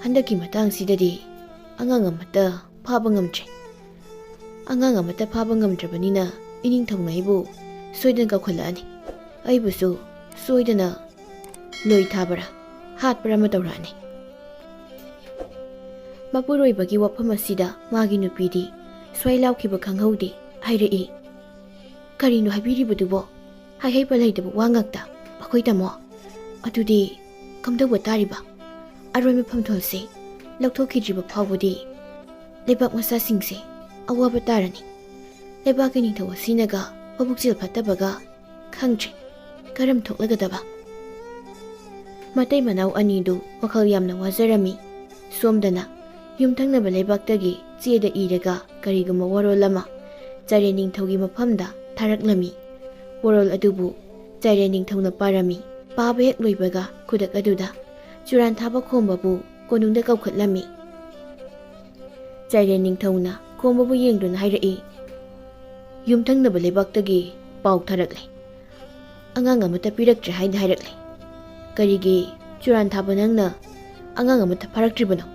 ꯍꯟꯗꯛꯀꯤ ꯃꯇꯥꯡꯁꯤꯗꯗꯤ ꯑꯉꯥꯡ ꯑꯃꯠꯇ ꯐꯥꯕ ꯉꯝꯗ꯭ꯔꯦ꯫ ꯑꯉꯥꯡ ꯑꯃꯠꯇ ꯐꯥꯕ ꯉꯝꯗ꯭ꯔꯕꯅꯤꯅ ꯏꯅꯤꯡꯊꯧꯅ ꯑꯩꯕꯨ ꯁꯣꯏꯗꯅ ꯀꯧꯈꯠꯂꯛꯑꯅꯤ꯫ ꯑꯩꯕꯨꯁꯨ ꯁꯣꯏꯗꯅ ꯂꯣꯏ ꯊꯥꯕꯔꯥ, ꯍꯥꯠꯄꯔꯥ ꯑꯃ ꯇꯧꯔꯛꯑꯅꯤ꯫ ꯃꯄꯨꯔꯣꯏꯕꯒꯤ ꯋꯥꯐꯝ ꯑꯁꯤꯗ ꯃꯥꯒꯤ ꯅꯨꯄꯤꯗꯤ ꯁ꯭ꯋꯥꯏ ꯂꯥꯎꯈꯤꯕ ꯈꯪꯍꯧꯗꯦ꯫ ꯍꯥꯏꯔꯛꯏ, "ꯀꯔꯤꯅꯣ ꯍꯥꯏꯕꯤꯔꯤꯕꯗꯨꯕꯣ? ꯍꯥꯏꯍꯩꯕ ꯂꯩꯇꯕ ꯋꯥ ꯉꯥꯛꯇ꯫ ꯑꯩꯈꯣꯏ ꯇꯥꯃꯣ, ꯑꯗꯨꯗꯤ ꯀꯝꯗꯧꯕ ꯇꯥꯔꯤꯕ? ꯑꯔꯣꯟꯕ ꯐꯝꯊꯣꯜꯁꯦ ꯂꯧꯊꯣꯛꯈꯤꯗ꯭ꯔꯤꯕ ꯐꯥꯎꯕꯗꯤ ꯂꯩꯕꯥꯛ ꯃꯆꯥꯁꯤꯡꯁꯦ ꯑꯋꯥꯕ ꯇꯥꯔꯅꯤ꯫ ꯂꯩꯕꯥꯛꯀꯤ ꯅꯤꯡꯊꯧ ꯑꯁꯤꯅꯒ ꯃꯕꯨꯛꯆꯦꯜ ꯐꯠꯇꯕꯒ ꯈꯪꯗ꯭ꯔꯦ꯫ ꯀꯔꯝ ꯊꯣꯛꯂꯒꯗꯕ?" ꯃꯇꯩ ꯃꯅꯥꯎ ꯑꯅꯤꯗꯨ ꯋꯥꯈꯜ ꯌꯥꯝꯅ ꯋꯥꯖꯔꯝꯃꯤ꯫ ꯁꯣꯝꯗꯅ ꯌꯨꯝꯊꯪꯅꯕ ꯂꯩꯕꯥꯛꯇꯒꯤ ꯆꯦꯗ ꯏꯔꯒ ꯀꯔꯤꯒꯨꯝꯕ ꯋꯥꯔꯣꯜ ꯑꯃ ꯆꯥꯏꯔꯦꯟ ꯅꯤꯡꯊꯧꯒꯤ ꯃꯐꯝꯗ ꯊꯥꯔꯛꯂꯝꯃꯤ꯫ ꯋꯥꯔꯣꯜ ꯑꯗꯨꯕꯨ ꯆꯥꯏꯔꯦꯟ ꯅꯤꯡꯊꯧꯅ ꯄꯥꯔꯝꯃꯤ꯫ ꯄꯥꯕ ꯍꯦꯛ ꯂꯣꯏꯕꯒ ꯈꯨꯗꯛ ꯑꯗꯨꯗ ꯆꯨꯔꯥꯟ ꯊꯥꯕ ꯈꯣꯝꯕꯕꯨ ꯀꯣꯅꯨꯡꯗ ꯀꯧꯈꯠꯂꯝꯃꯤ꯫ ꯆꯥꯏꯔꯦꯟ ꯅꯤꯡꯊꯧꯅ ꯈꯣꯝꯕꯕꯨ ꯌꯦꯡꯗꯨꯅ ꯍꯥꯏꯔꯛꯏ, "ꯌꯨꯝꯊꯪꯅꯕ ꯂꯩꯕꯥꯛꯇꯒꯤ ꯄꯥꯎ ꯊꯥꯔꯛꯂꯦ꯫ ꯑꯉꯥꯡ ꯑꯃꯠꯇ ꯄꯤꯔꯛꯇ꯭ꯔꯦ ꯍꯥꯏꯅ ꯍꯥꯏꯔꯛꯂꯦ꯫ ꯀꯔꯤꯒꯤ ꯆꯨꯔꯥꯟ ꯊꯥꯕ ꯅꯪꯅ ꯑꯉꯥꯡ ꯑꯃꯠꯇ ꯐꯥꯔꯛꯇ꯭ꯔꯤꯕꯅꯣ?"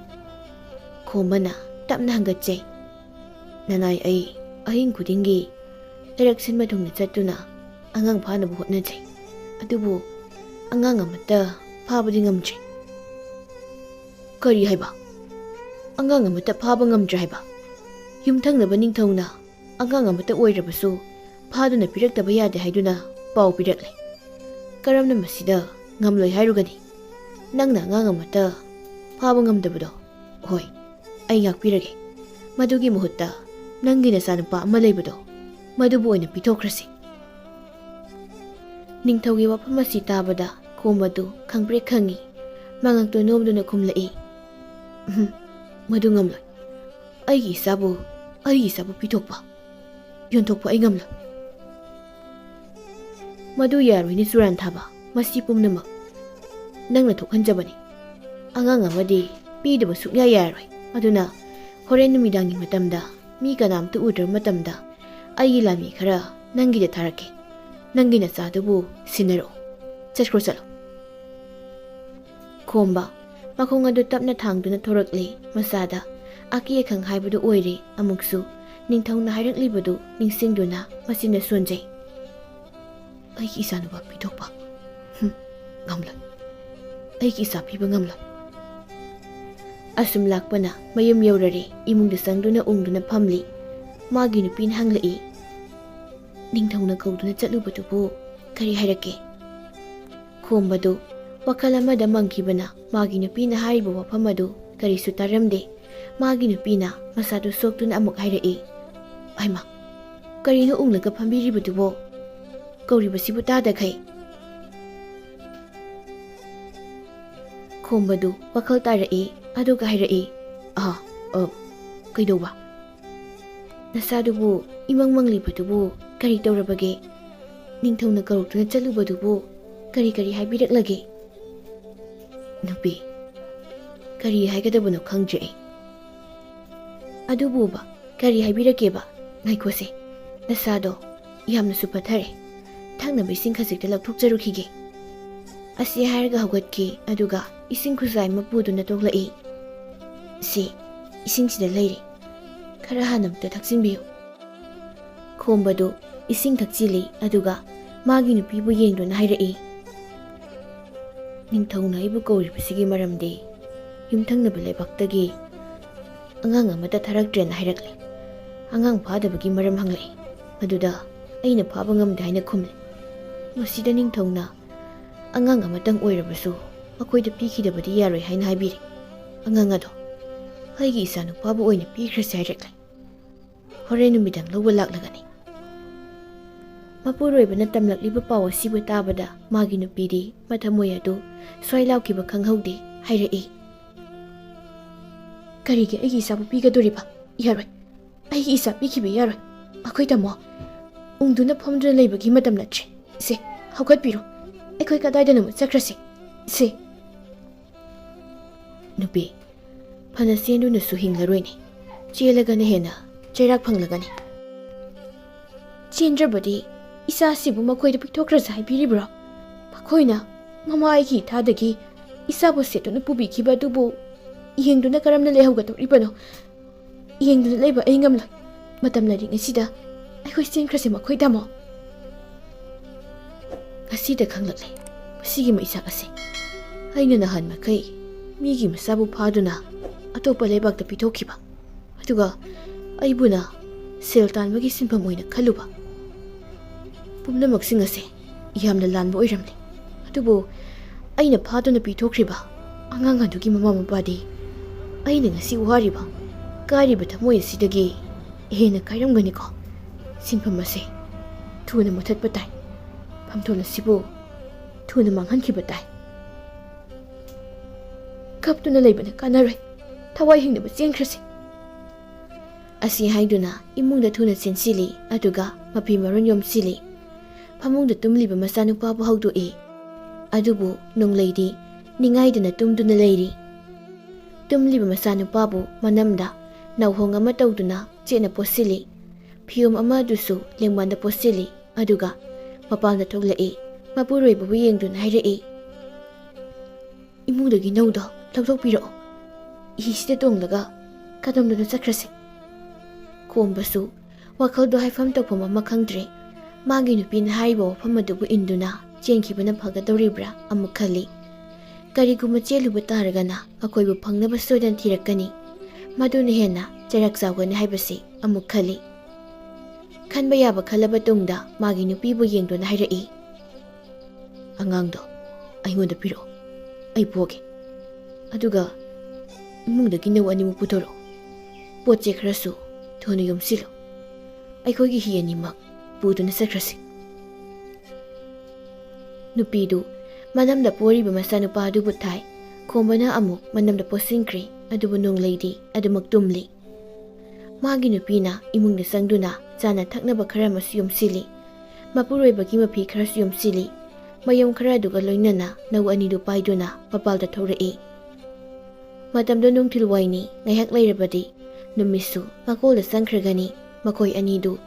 ꯈꯣꯝꯕꯅ ꯇꯞꯅ ꯍꯪꯒꯠꯆꯩ, "ꯅꯅꯥꯏ, ꯑꯩ ꯑꯍꯤꯡ ꯈꯨꯗꯤꯡꯒꯤ ꯂꯩꯔꯛ ꯁꯤꯟꯕ ꯊꯨꯡꯅ ꯆꯠꯇꯨꯅ ꯑꯉꯥꯡ ꯐꯥꯅꯕ ꯍꯣꯠꯅꯖꯩ꯫ ꯑꯗꯨꯕꯨ ꯑꯉꯥꯡ ꯑꯃꯠꯇ ꯐꯥꯕꯗꯤ ꯉꯝꯗ꯭ꯔꯤ꯫" "ꯀꯔꯤ ꯍꯥꯏꯕ? ꯑꯉꯥꯡ ꯑꯃꯠꯇ ꯐꯥꯕ ꯉꯝꯗ꯭ꯔꯦ ꯍꯥꯏꯕ? ꯌꯨꯝꯊꯪꯅꯕ ꯅꯤꯡꯊꯧꯅ ꯑꯉꯥꯡ ꯑꯃꯠꯇ ꯑꯣꯏꯔꯕꯁꯨ ꯐꯥꯗꯨꯅ ꯄꯤꯔꯛꯇꯕ ꯌꯥꯗꯦ ꯍꯥꯏꯗꯨꯅ ꯄꯥꯎ ꯄꯤꯔꯛꯂꯦ꯫ ꯀꯔꯝꯅ ꯃꯁꯤꯗ ꯉꯝꯂꯣꯏ ꯍꯥꯏꯔꯨꯒꯅꯤ? ꯅꯪꯅ ꯑꯉꯥꯡ ꯑꯃꯠꯇ ꯐꯥꯕ ꯉꯝꯗꯕꯗꯣ, ꯍꯣꯏ, ꯑꯩ ꯉꯥꯛꯄꯤꯔꯒꯦ꯫ ꯃꯗꯨꯒꯤ ꯃꯍꯨꯠꯇ ꯅꯪꯒꯤ ꯅꯆꯥꯅꯨꯄꯥ ꯑꯃ ꯂꯩꯕꯗꯣ, ꯃꯗꯨꯕꯨ ꯑꯣꯏꯅ ꯄꯤꯊꯣꯛꯈ꯭ꯔꯁꯤ꯫" ꯅꯤꯡꯊꯧꯒꯤ ꯋꯥꯐꯝ ꯑꯁꯤ ꯇꯥꯕꯗ ꯈꯣꯝꯕꯗꯨ ꯈꯪꯄ꯭ꯔꯦꯛ ꯈꯪꯉꯤ꯫ ꯃꯉꯛꯇꯨ ꯅꯣꯝꯗꯨꯅ ꯈꯨꯝꯂꯛꯏ, "ꯎꯝ, ꯃꯗꯨ ꯉꯝꯂꯣꯏ꯫ ꯑꯩꯒꯤ ꯏꯆꯥꯕꯨ, ꯑꯩꯒꯤ ꯏꯆꯥꯕꯨ ꯄꯤꯊꯣꯛꯄ, ꯌꯣꯟꯊꯣꯛꯄ ꯑꯩ ꯉꯝꯂꯣꯏ꯫" "ꯃꯗꯨ ꯌꯥꯔꯣꯏꯅꯦ ꯆꯨꯔꯥꯟ ꯊꯥꯕ, ꯃꯁꯤ ꯄꯨꯝꯅꯃꯛ ꯅꯪꯅ ꯊꯣꯛꯍꯟꯖꯕꯅꯤ꯫ ꯑꯉꯥꯡ ꯑꯃꯗꯤ ꯄꯤꯗꯕ ꯁꯨꯛꯌꯥ ꯌꯥꯔꯣꯏ꯫ ꯑꯗꯨꯅ ꯍꯣꯔꯦꯟ ꯅꯨꯃꯤꯗꯥꯡꯒꯤ ꯃꯇꯝꯗ ꯃꯤ ꯀꯅꯥꯝꯇ ꯎꯗ꯭ꯔꯕ ꯃꯇꯝꯗ ꯑꯩꯒꯤ ꯂꯥꯟꯃꯤ ꯈꯔ ꯅꯪꯒꯤꯗ ꯊꯥꯔꯛꯀꯦ꯫ ꯅꯪꯒꯤ ꯅꯆꯥꯗꯨꯕꯨ ꯁꯤꯟꯅꯔꯛꯑꯣ꯫ ꯆꯠꯈ꯭ꯔꯣ, ꯆꯠꯂꯣ꯫" ꯈꯣꯝꯕ ꯃꯈꯣꯡ ꯑꯗꯨ ꯇꯞꯅ ꯊꯥꯡꯗꯨꯅ ꯊꯣꯔꯛꯂꯦ꯫ ꯃꯆꯥꯗ ꯑꯀꯤ ꯑꯈꯪ ꯍꯥꯏꯕꯗꯨ ꯑꯣꯏꯔꯦ꯫ ꯑꯃꯨꯛꯁꯨ ꯅꯤꯡꯊꯧꯅ ꯍꯥꯏꯔꯛꯂꯤꯕꯗꯨ ꯅꯤꯡꯁꯤꯡꯗꯨꯅ ꯃꯆꯤꯟꯗ ꯁꯣꯟꯖꯩ꯫ "ꯑꯩꯒꯤ ꯏꯆꯥꯅꯨꯄꯥ ꯄꯤꯊꯣꯛꯄ? ꯍꯨꯝ, ꯉꯝꯂꯣꯏ꯫ ꯑꯩꯒꯤ ꯏꯆꯥ ꯄꯤꯕ ꯉꯝꯂꯣꯏ꯫" ꯑꯁꯨꯝ ꯂꯥꯛꯄꯅ ꯃꯌꯨꯝ ꯌꯧꯔꯔꯦ꯫ ꯏꯃꯨꯡꯗ ꯆꯪꯗꯨꯅ ꯎꯪꯗꯨꯅ ꯐꯝꯂꯤ꯫ ꯃꯥꯒꯤ ꯅꯨꯄꯤꯅ ꯍꯪꯂꯛꯏ, "ꯅꯤꯡꯊꯧꯅ ꯀꯧꯗꯨꯅ ꯆꯠꯂꯨꯕꯗꯨꯕꯨ ꯀꯔꯤ ꯍꯥꯏꯔꯛꯀꯦ?" ꯈꯣꯝꯕꯗꯨ ꯋꯥꯈꯜ ꯑꯃꯗ ꯃꯪꯈꯤꯕꯅ ꯃꯥꯒꯤ ꯅꯨꯄꯤꯅ ꯍꯥꯏꯔꯤꯕ ꯋꯥꯐꯝ ꯑꯗꯨ ꯀꯔꯤꯁꯨ ꯇꯥꯔꯝꯗꯦ꯫ ꯃꯥꯒꯤ ꯅꯨꯄꯤꯅ ꯃꯁꯥꯗꯨ ꯁꯣꯛꯇꯨꯅ ꯑꯃꯨꯛ ꯍꯥꯏꯔꯛꯏ, "ꯍꯩꯃꯥ, ꯀꯔꯤꯅꯣ ꯎꯪꯂꯒ ꯐꯝꯕꯤꯔꯤꯕꯗꯨꯕꯣ? ꯀꯧꯔꯤꯕꯁꯤꯕꯨ ꯇꯥꯗꯈꯩ?" ꯈꯣꯝꯕꯗꯨ ꯋꯥꯈꯜ ꯇꯥꯔꯛꯏ, ꯑꯗꯨꯒ ꯍꯥꯏꯔꯛꯏ, "ꯑꯥ, ꯑ, ꯀꯩꯗꯧꯕ? ꯅꯁꯥꯗꯨꯕꯨ ꯏꯃꯪ ꯃꯪꯂꯤꯕꯗꯨꯕꯨ ꯀꯔꯤ ꯇꯧꯔꯕꯒꯦ? ꯅꯤꯡꯊꯧꯅ ꯀꯧꯔꯛꯇꯨꯅ ꯆꯠꯂꯨꯕꯗꯨꯕꯨ ꯀꯔꯤ ꯀꯔꯤ ꯍꯥꯏꯕꯤꯔꯛꯂꯒꯦ?" "ꯅꯨꯄꯤ, ꯀꯔꯤ ꯍꯥꯏꯒꯗꯕꯅꯣ ꯈꯪꯗ꯭ꯔꯦ ꯑꯩ꯫" "ꯑꯗꯨꯕꯨꯕ, ꯀꯔꯤ ꯍꯥꯏꯕꯤꯔꯛꯀꯦꯕ? ꯉꯥꯏꯈꯣꯁꯦ, ꯅꯁꯥꯗꯣ ꯌꯥꯝꯅꯁꯨ ꯄꯠꯊꯔꯦ꯫ ꯊꯛꯅꯕ ꯏꯁꯤꯡ ꯈꯖꯤꯛꯇ ꯂꯧꯊꯣꯛꯆꯔꯨꯈꯤꯒꯦ꯫" ꯑꯁꯤ ꯍꯥꯏꯔꯒ ꯍꯧꯒꯠꯈꯤ, ꯑꯗꯨꯒ ꯏꯁꯤꯡ ꯈꯨꯖꯥꯏ ꯑꯃ ꯄꯨꯗꯨꯅ ꯊꯣꯛꯂꯛꯏ꯫ "ꯁꯤ ꯏꯁꯤꯡꯁꯤꯗ ꯂꯩꯔꯦ, ꯈꯔ ꯍꯥꯟꯅ ꯑꯃꯨꯛꯇ ꯊꯛꯆꯤꯟꯕꯤꯌꯨ꯫" ꯈꯣꯝꯕꯗꯨ ꯏꯁꯤꯡ ꯊꯛꯆꯤꯜꯂꯤ, ꯑꯗꯨꯒ ꯃꯥꯒꯤ ꯅꯨꯄꯤꯕꯨ ꯌꯦꯡꯗꯨꯅ ꯍꯥꯏꯔꯛꯏ, "ꯅꯤꯡꯊꯧꯅ ꯑꯩꯕꯨ ꯀꯧꯔꯤꯕꯁꯤꯒꯤ ꯃꯔꯝꯗꯤ ꯌꯨꯝꯊꯪꯅꯕ ꯂꯩꯕꯥꯛꯇꯒꯤ ꯑꯉꯥꯡ ꯑꯃꯠꯇ ꯊꯥꯔꯛꯇ꯭ꯔꯦꯅ ꯍꯥꯏꯔꯛꯂꯦ꯫ ꯑꯉꯥꯡ ꯐꯥꯗꯕꯒꯤ ꯃꯔꯝ ꯍꯪꯂꯛꯏ꯫ ꯑꯗꯨꯗ ꯑꯩꯅ ꯐꯥꯕ ꯉꯝꯗꯦ ꯍꯥꯏꯅ ꯈꯨꯝꯂꯦ꯫ ꯃꯁꯤꯗ ꯅꯤꯡꯊꯧꯅ ꯑꯉꯥꯡ ꯑꯃꯇꯪ ꯑꯣꯏꯔꯕꯁꯨ ꯃꯈꯣꯏꯗ ꯄꯤꯈꯤꯗꯕꯗꯤ ꯌꯥꯔꯣꯏ ꯍꯥꯏꯅ ꯍꯥꯏꯕꯤꯔꯦ꯫ ꯑꯉꯥꯡ ꯑꯗꯣ ꯑꯩꯒꯤ ꯏꯆꯥꯅꯨꯄꯥꯕꯨ ꯑꯣꯏꯅ ꯄꯤꯈ꯭ꯔꯁꯤ ꯍꯥꯏꯔꯛꯂꯦ꯫ ꯍꯣꯔꯦꯟ ꯅꯨꯃꯤꯗꯥꯡ ꯂꯧꯕ ꯂꯥꯛꯂꯒꯅꯤ꯫" ꯃꯄꯨꯔꯣꯏꯕꯅ ꯇꯝꯂꯛꯂꯤꯕ ꯄꯥꯎ ꯑꯁꯤꯕꯨ ꯇꯥꯕꯗ ꯃꯥꯒꯤ ꯅꯨꯄꯤꯗꯤ ꯃꯊꯃꯣꯏ ꯑꯗꯨ ꯁ꯭ꯋꯥꯏ ꯂꯥꯎꯈꯤꯕ ꯈꯪꯍꯧꯗꯦ꯫ ꯍꯥꯏꯔꯛꯏ, "ꯀꯔꯤꯒꯤ ꯑꯩꯒꯤ ꯏꯆꯥꯕꯨ ꯄꯤꯒꯗꯣꯔꯤꯕ? ꯌꯥꯔꯣꯏ꯫ ꯑꯩꯒꯤ ꯏꯆꯥ ꯄꯤꯈꯤꯕ ꯌꯥꯔꯣꯏ꯫ ꯑꯩꯈꯣꯏ ꯇꯥꯃꯣ ꯎꯪꯗꯨꯅ ꯐꯝꯗꯨꯅ ꯂꯩꯕꯒꯤ ꯃꯇꯝ ꯅꯠꯇ꯭ꯔꯦ꯫ ꯁꯦ, ꯍꯧꯒꯠꯄꯤꯔꯣ꯫ ꯑꯩꯈꯣꯏ ꯀꯗꯥꯏꯗꯅꯣꯃ ꯆꯠꯈ꯭ꯔꯁꯤ꯫ ꯁꯦ꯫" "ꯅꯨꯄꯤ, ꯐꯅ ꯆꯦꯟꯗꯨꯅꯁꯨ ꯍꯤꯡꯂꯔꯣꯏꯅꯦ꯫ ꯆꯦꯜꯂꯒꯅ ꯍꯦꯟꯅ ꯆꯩꯔꯥꯛ ꯐꯪꯂꯒꯅꯤ꯫" "ꯆꯦꯟꯗ꯭ꯔꯕꯗꯤ ꯏꯆꯥꯁꯤꯕꯨ ꯃꯈꯣꯏꯗ ꯄꯤꯊꯣꯛꯈ꯭ꯔꯁꯤ ꯍꯥꯏꯕꯤꯔꯤꯕ꯭ꯔꯣ? ꯃꯈꯣꯏꯅ ꯃꯃꯥ ꯑꯩꯒꯤ ꯏꯊꯥꯗꯒꯤ ꯏꯆꯥꯕꯨ ꯁꯦꯠꯇꯨꯅ ꯄꯨꯕꯤꯈꯤꯕ ꯑꯗꯨꯕꯨ ꯌꯦꯡꯗꯨꯅ ꯀꯔꯝꯅ ꯂꯩꯍꯧꯒꯗꯧꯔꯤꯕꯅꯣ? ꯌꯦꯡꯗꯨꯅ ꯂꯩꯕ ꯑꯩ ꯉꯝꯂꯣꯏ꯫ ꯃꯇꯝ ꯂꯩꯔꯤꯉꯩꯁꯤꯗ ꯑꯩꯈꯣꯏ ꯆꯦꯟꯈ꯭ꯔꯁꯦ ꯃꯈꯣꯏ, ꯇꯥꯃꯣ꯫ ꯉꯁꯤꯗ ꯈꯪꯂꯛꯂꯦ ꯃꯁꯤꯒꯤ ꯃꯩꯆꯥꯛ ꯑꯁꯦ꯫ ꯑꯩꯅ ꯅꯍꯥꯟ ꯃꯈꯩ ꯃꯤꯒꯤ ꯃꯆꯥꯕꯨ ꯐꯥꯗꯨꯅ ꯑꯇꯣꯞꯄ ꯂꯩꯕꯥꯛꯇ ꯄꯤꯊꯣꯛꯈꯤꯕ, ꯑꯗꯨꯒ ꯑꯩꯕꯨꯅ ꯁꯦꯜ ꯇꯥꯟꯕꯒꯤ ꯁꯤꯟꯐꯝ ꯑꯣꯏꯅ ꯈꯜꯂꯨꯕ꯫ ꯄꯨꯝꯅꯃꯛꯁꯤꯡ ꯑꯁꯦ ꯌꯥꯝꯅ ꯂꯥꯟꯕ ꯑꯣꯏꯔꯝꯂꯦ꯫ ꯑꯗꯨꯕꯨ ꯑꯩꯅ ꯐꯥꯗꯨꯅ ꯄꯤꯊꯣꯛꯈ꯭ꯔꯤꯕ ꯑꯉꯥꯡ ꯑꯗꯨꯒꯤ ꯃꯃꯥ ꯃꯄꯥꯗꯤ ꯑꯩꯅ ꯉꯁꯤ ꯋꯥꯔꯤꯕ, ꯀꯥꯏꯔꯤꯕ ꯊꯃꯣꯏ ꯑꯁꯤꯗꯒꯤ ꯍꯦꯟꯅ ꯀꯥꯏꯔꯝꯒꯅꯤꯀꯣ꯫ ꯁꯤꯟꯐꯝ ꯑꯁꯦ ꯊꯨꯅ ꯃꯨꯊꯠꯄ ꯇꯥꯏ꯫ ꯐꯝꯊꯣꯟ ꯑꯁꯤꯕꯨ ꯊꯨꯅ ꯃꯥꯡꯍꯟꯈꯤꯕ ꯇꯥꯏ꯫ ꯀꯞꯇꯨꯅ ꯂꯩꯕꯅ ꯀꯥꯟꯅꯔꯣꯏ꯫ ꯊꯋꯥꯏ ꯍꯤꯡꯅꯕ ꯆꯦꯟꯈ꯭ꯔꯁꯤ꯫ ꯑꯁꯤ ꯍꯥꯏꯗꯨꯅ ꯏꯃꯨꯡꯗ ꯊꯨꯅ ꯆꯦꯟꯁꯤꯜꯂꯤ, ꯑꯗꯨꯒ ꯃꯐꯤ ꯃꯔꯣꯟ ꯌꯣꯝꯁꯤꯜꯂꯤ꯫ ꯐꯃꯨꯡꯗ ꯇꯨꯝꯂꯤꯕ ꯃꯆꯥꯅꯨꯄꯥꯕꯨ ꯍꯧꯗꯣꯛꯏ꯫ ꯑꯗꯨꯕꯨ ꯅꯣꯡꯂꯩꯗꯤ ꯅꯤꯡꯉꯥꯏꯗꯅ ꯇꯨꯝꯗꯨꯅ ꯂꯩꯔꯤ꯫ ꯇꯨꯝꯂꯤꯕ ꯃꯆꯥꯅꯨꯄꯥꯕꯨ ꯃꯅꯝꯗ ꯅꯥꯎꯍꯣꯡ ꯑꯃ ꯇꯧꯗꯨꯅ ꯆꯦꯠꯅ ꯄꯣꯠꯁꯤꯜꯂꯤ꯫ ꯐꯤꯌꯣꯝ ꯑꯃ ꯑꯗꯨꯁꯨ ꯂꯦꯡꯕꯥꯟꯗ ꯄꯣꯠꯁꯤꯜꯂꯤ, ꯑꯗꯨꯒ ꯃꯄꯥꯟꯗ ꯊꯣꯛꯂꯛꯏ꯫ ꯃꯄꯨꯔꯣꯏꯕꯕꯨ ꯌꯦꯡꯗꯨꯅ ꯍꯥꯏꯔꯛꯏ, "ꯏꯃꯨꯡꯗꯒꯤ ꯅꯧꯗꯣ ꯂꯧꯊꯣꯛꯄꯤꯔꯛꯑꯣ꯫ ꯍꯤꯁꯤꯗ ꯇꯣꯡꯂꯒ ꯀꯗꯣꯝꯗꯅꯣ ꯆꯠꯈ꯭ꯔꯁꯤ꯫" ꯈꯣꯝꯕꯁꯨ ꯋꯥꯈꯜꯗꯣ ꯍꯥꯏꯐꯝ ꯇꯧꯐꯝ ꯑꯃ ꯈꯪꯗ꯭ꯔꯦ꯫ ꯃꯥꯒꯤ ꯅꯨꯄꯤꯅ ꯍꯥꯏꯔꯤꯕ ꯋꯥꯐꯝ ꯑꯗꯨꯕꯨ ꯏꯟꯗꯨꯅ ꯆꯦꯟꯈꯤꯕꯅ ꯐꯒꯗꯧꯔꯤꯕ꯭ꯔꯥ ꯑꯃꯨꯛ ꯈꯜꯂꯤ꯫ ꯀꯔꯤꯒꯨꯝꯕ ꯆꯦꯜꯂꯨꯕ ꯇꯥꯔꯒꯅ ꯃꯈꯣꯏꯕꯨ ꯐꯪꯅꯕ ꯁꯣꯏꯗꯅ ꯊꯤꯔꯛꯀꯅꯤ꯫ ꯃꯗꯨꯅ ꯍꯦꯟꯅ ꯆꯩꯔꯥꯛ ꯆꯥꯎꯒꯅꯤ ꯍꯥꯏꯕꯁꯤ ꯑꯃꯨꯛ ꯈꯜꯂꯤ꯫ ꯈꯟꯕ ꯌꯥꯕ ꯈꯜꯂꯕ ꯇꯨꯡꯗ ꯃꯥꯒꯤ ꯅꯨꯄꯤꯕꯨ ꯌꯦꯡꯗꯨꯅ ꯍꯥꯏꯔꯛꯏ, "ꯑꯉꯥꯡꯗꯣ ꯑꯩꯉꯣꯟꯗ ꯄꯤꯔꯛꯑꯣ, ꯑꯩ ꯄꯣꯒꯦ꯫ ꯑꯗꯨꯒ ꯏꯃꯨꯡꯗꯒꯤ ꯅꯧ ꯑꯅꯤꯃꯨꯛ ꯄꯨꯊꯣꯔꯛꯑꯣ꯫ ꯄꯣꯠ ꯆꯩ ꯈꯔꯁꯨ ꯊꯨꯅ ꯌꯣꯝꯁꯤꯜꯂꯨ꯫ ꯑꯩꯈꯣꯏꯒꯤ ꯍꯤ ꯑꯅꯤꯃꯛ ꯄꯨꯗꯨꯅ ꯆꯠꯈ꯭ꯔꯁꯤ꯫" ꯅꯨꯄꯤꯗꯨ ꯃꯅꯝꯗ ꯄꯣꯔꯤꯕ ꯃꯆꯥꯅꯨꯄꯥ ꯑꯗꯨꯕꯨ ꯊꯥꯏ꯫ ꯈꯣꯝꯕꯅ ꯑꯃꯨꯛ ꯃꯅꯝꯗ ꯄꯣꯠꯁꯤꯟꯈ꯭ꯔꯦ, ꯑꯗꯨꯕꯨ ꯅꯣꯡꯂꯩꯗꯤ ꯑꯗꯨꯃꯛ ꯇꯨꯝꯂꯤ꯫ ꯃꯥꯒꯤ ꯅꯨꯄꯤꯅ ꯏꯃꯨꯡꯗ ꯆꯪꯗꯨꯅ ꯆꯥꯅ ꯊꯛꯅꯕ ꯈꯔ ꯑꯃꯁꯨ ꯌꯣꯝꯁꯤꯜꯂꯤ꯫ ꯃꯄꯨꯔꯣꯏꯕꯒꯤ ꯃꯐꯤ ꯈꯔꯁꯨ ꯌꯣꯝꯁꯤꯜꯂꯤ꯫ ꯃꯌꯨꯝ ꯈꯔ ꯑꯗꯨꯒ ꯂꯣꯏꯅꯅ ꯅꯧ ꯑꯅꯤꯗꯨ ꯄꯥꯏꯗꯨꯅ ꯃꯄꯥꯜꯗ ꯊꯣꯛꯂꯛꯏ꯫ ꯃꯇꯝꯗꯨ ꯅꯨꯡꯊꯤꯜ ꯋꯥꯏꯅꯤ꯫ ꯉꯥꯏꯍꯥꯛ ꯂꯩꯔꯕꯗꯤ ꯅꯨꯃꯤꯠꯁꯨ ꯃꯀꯣꯜꯗ ꯆꯪꯈ꯭ꯔꯒꯅꯤ꯫ ꯃꯈꯣꯏ ꯑꯅꯤꯗꯨ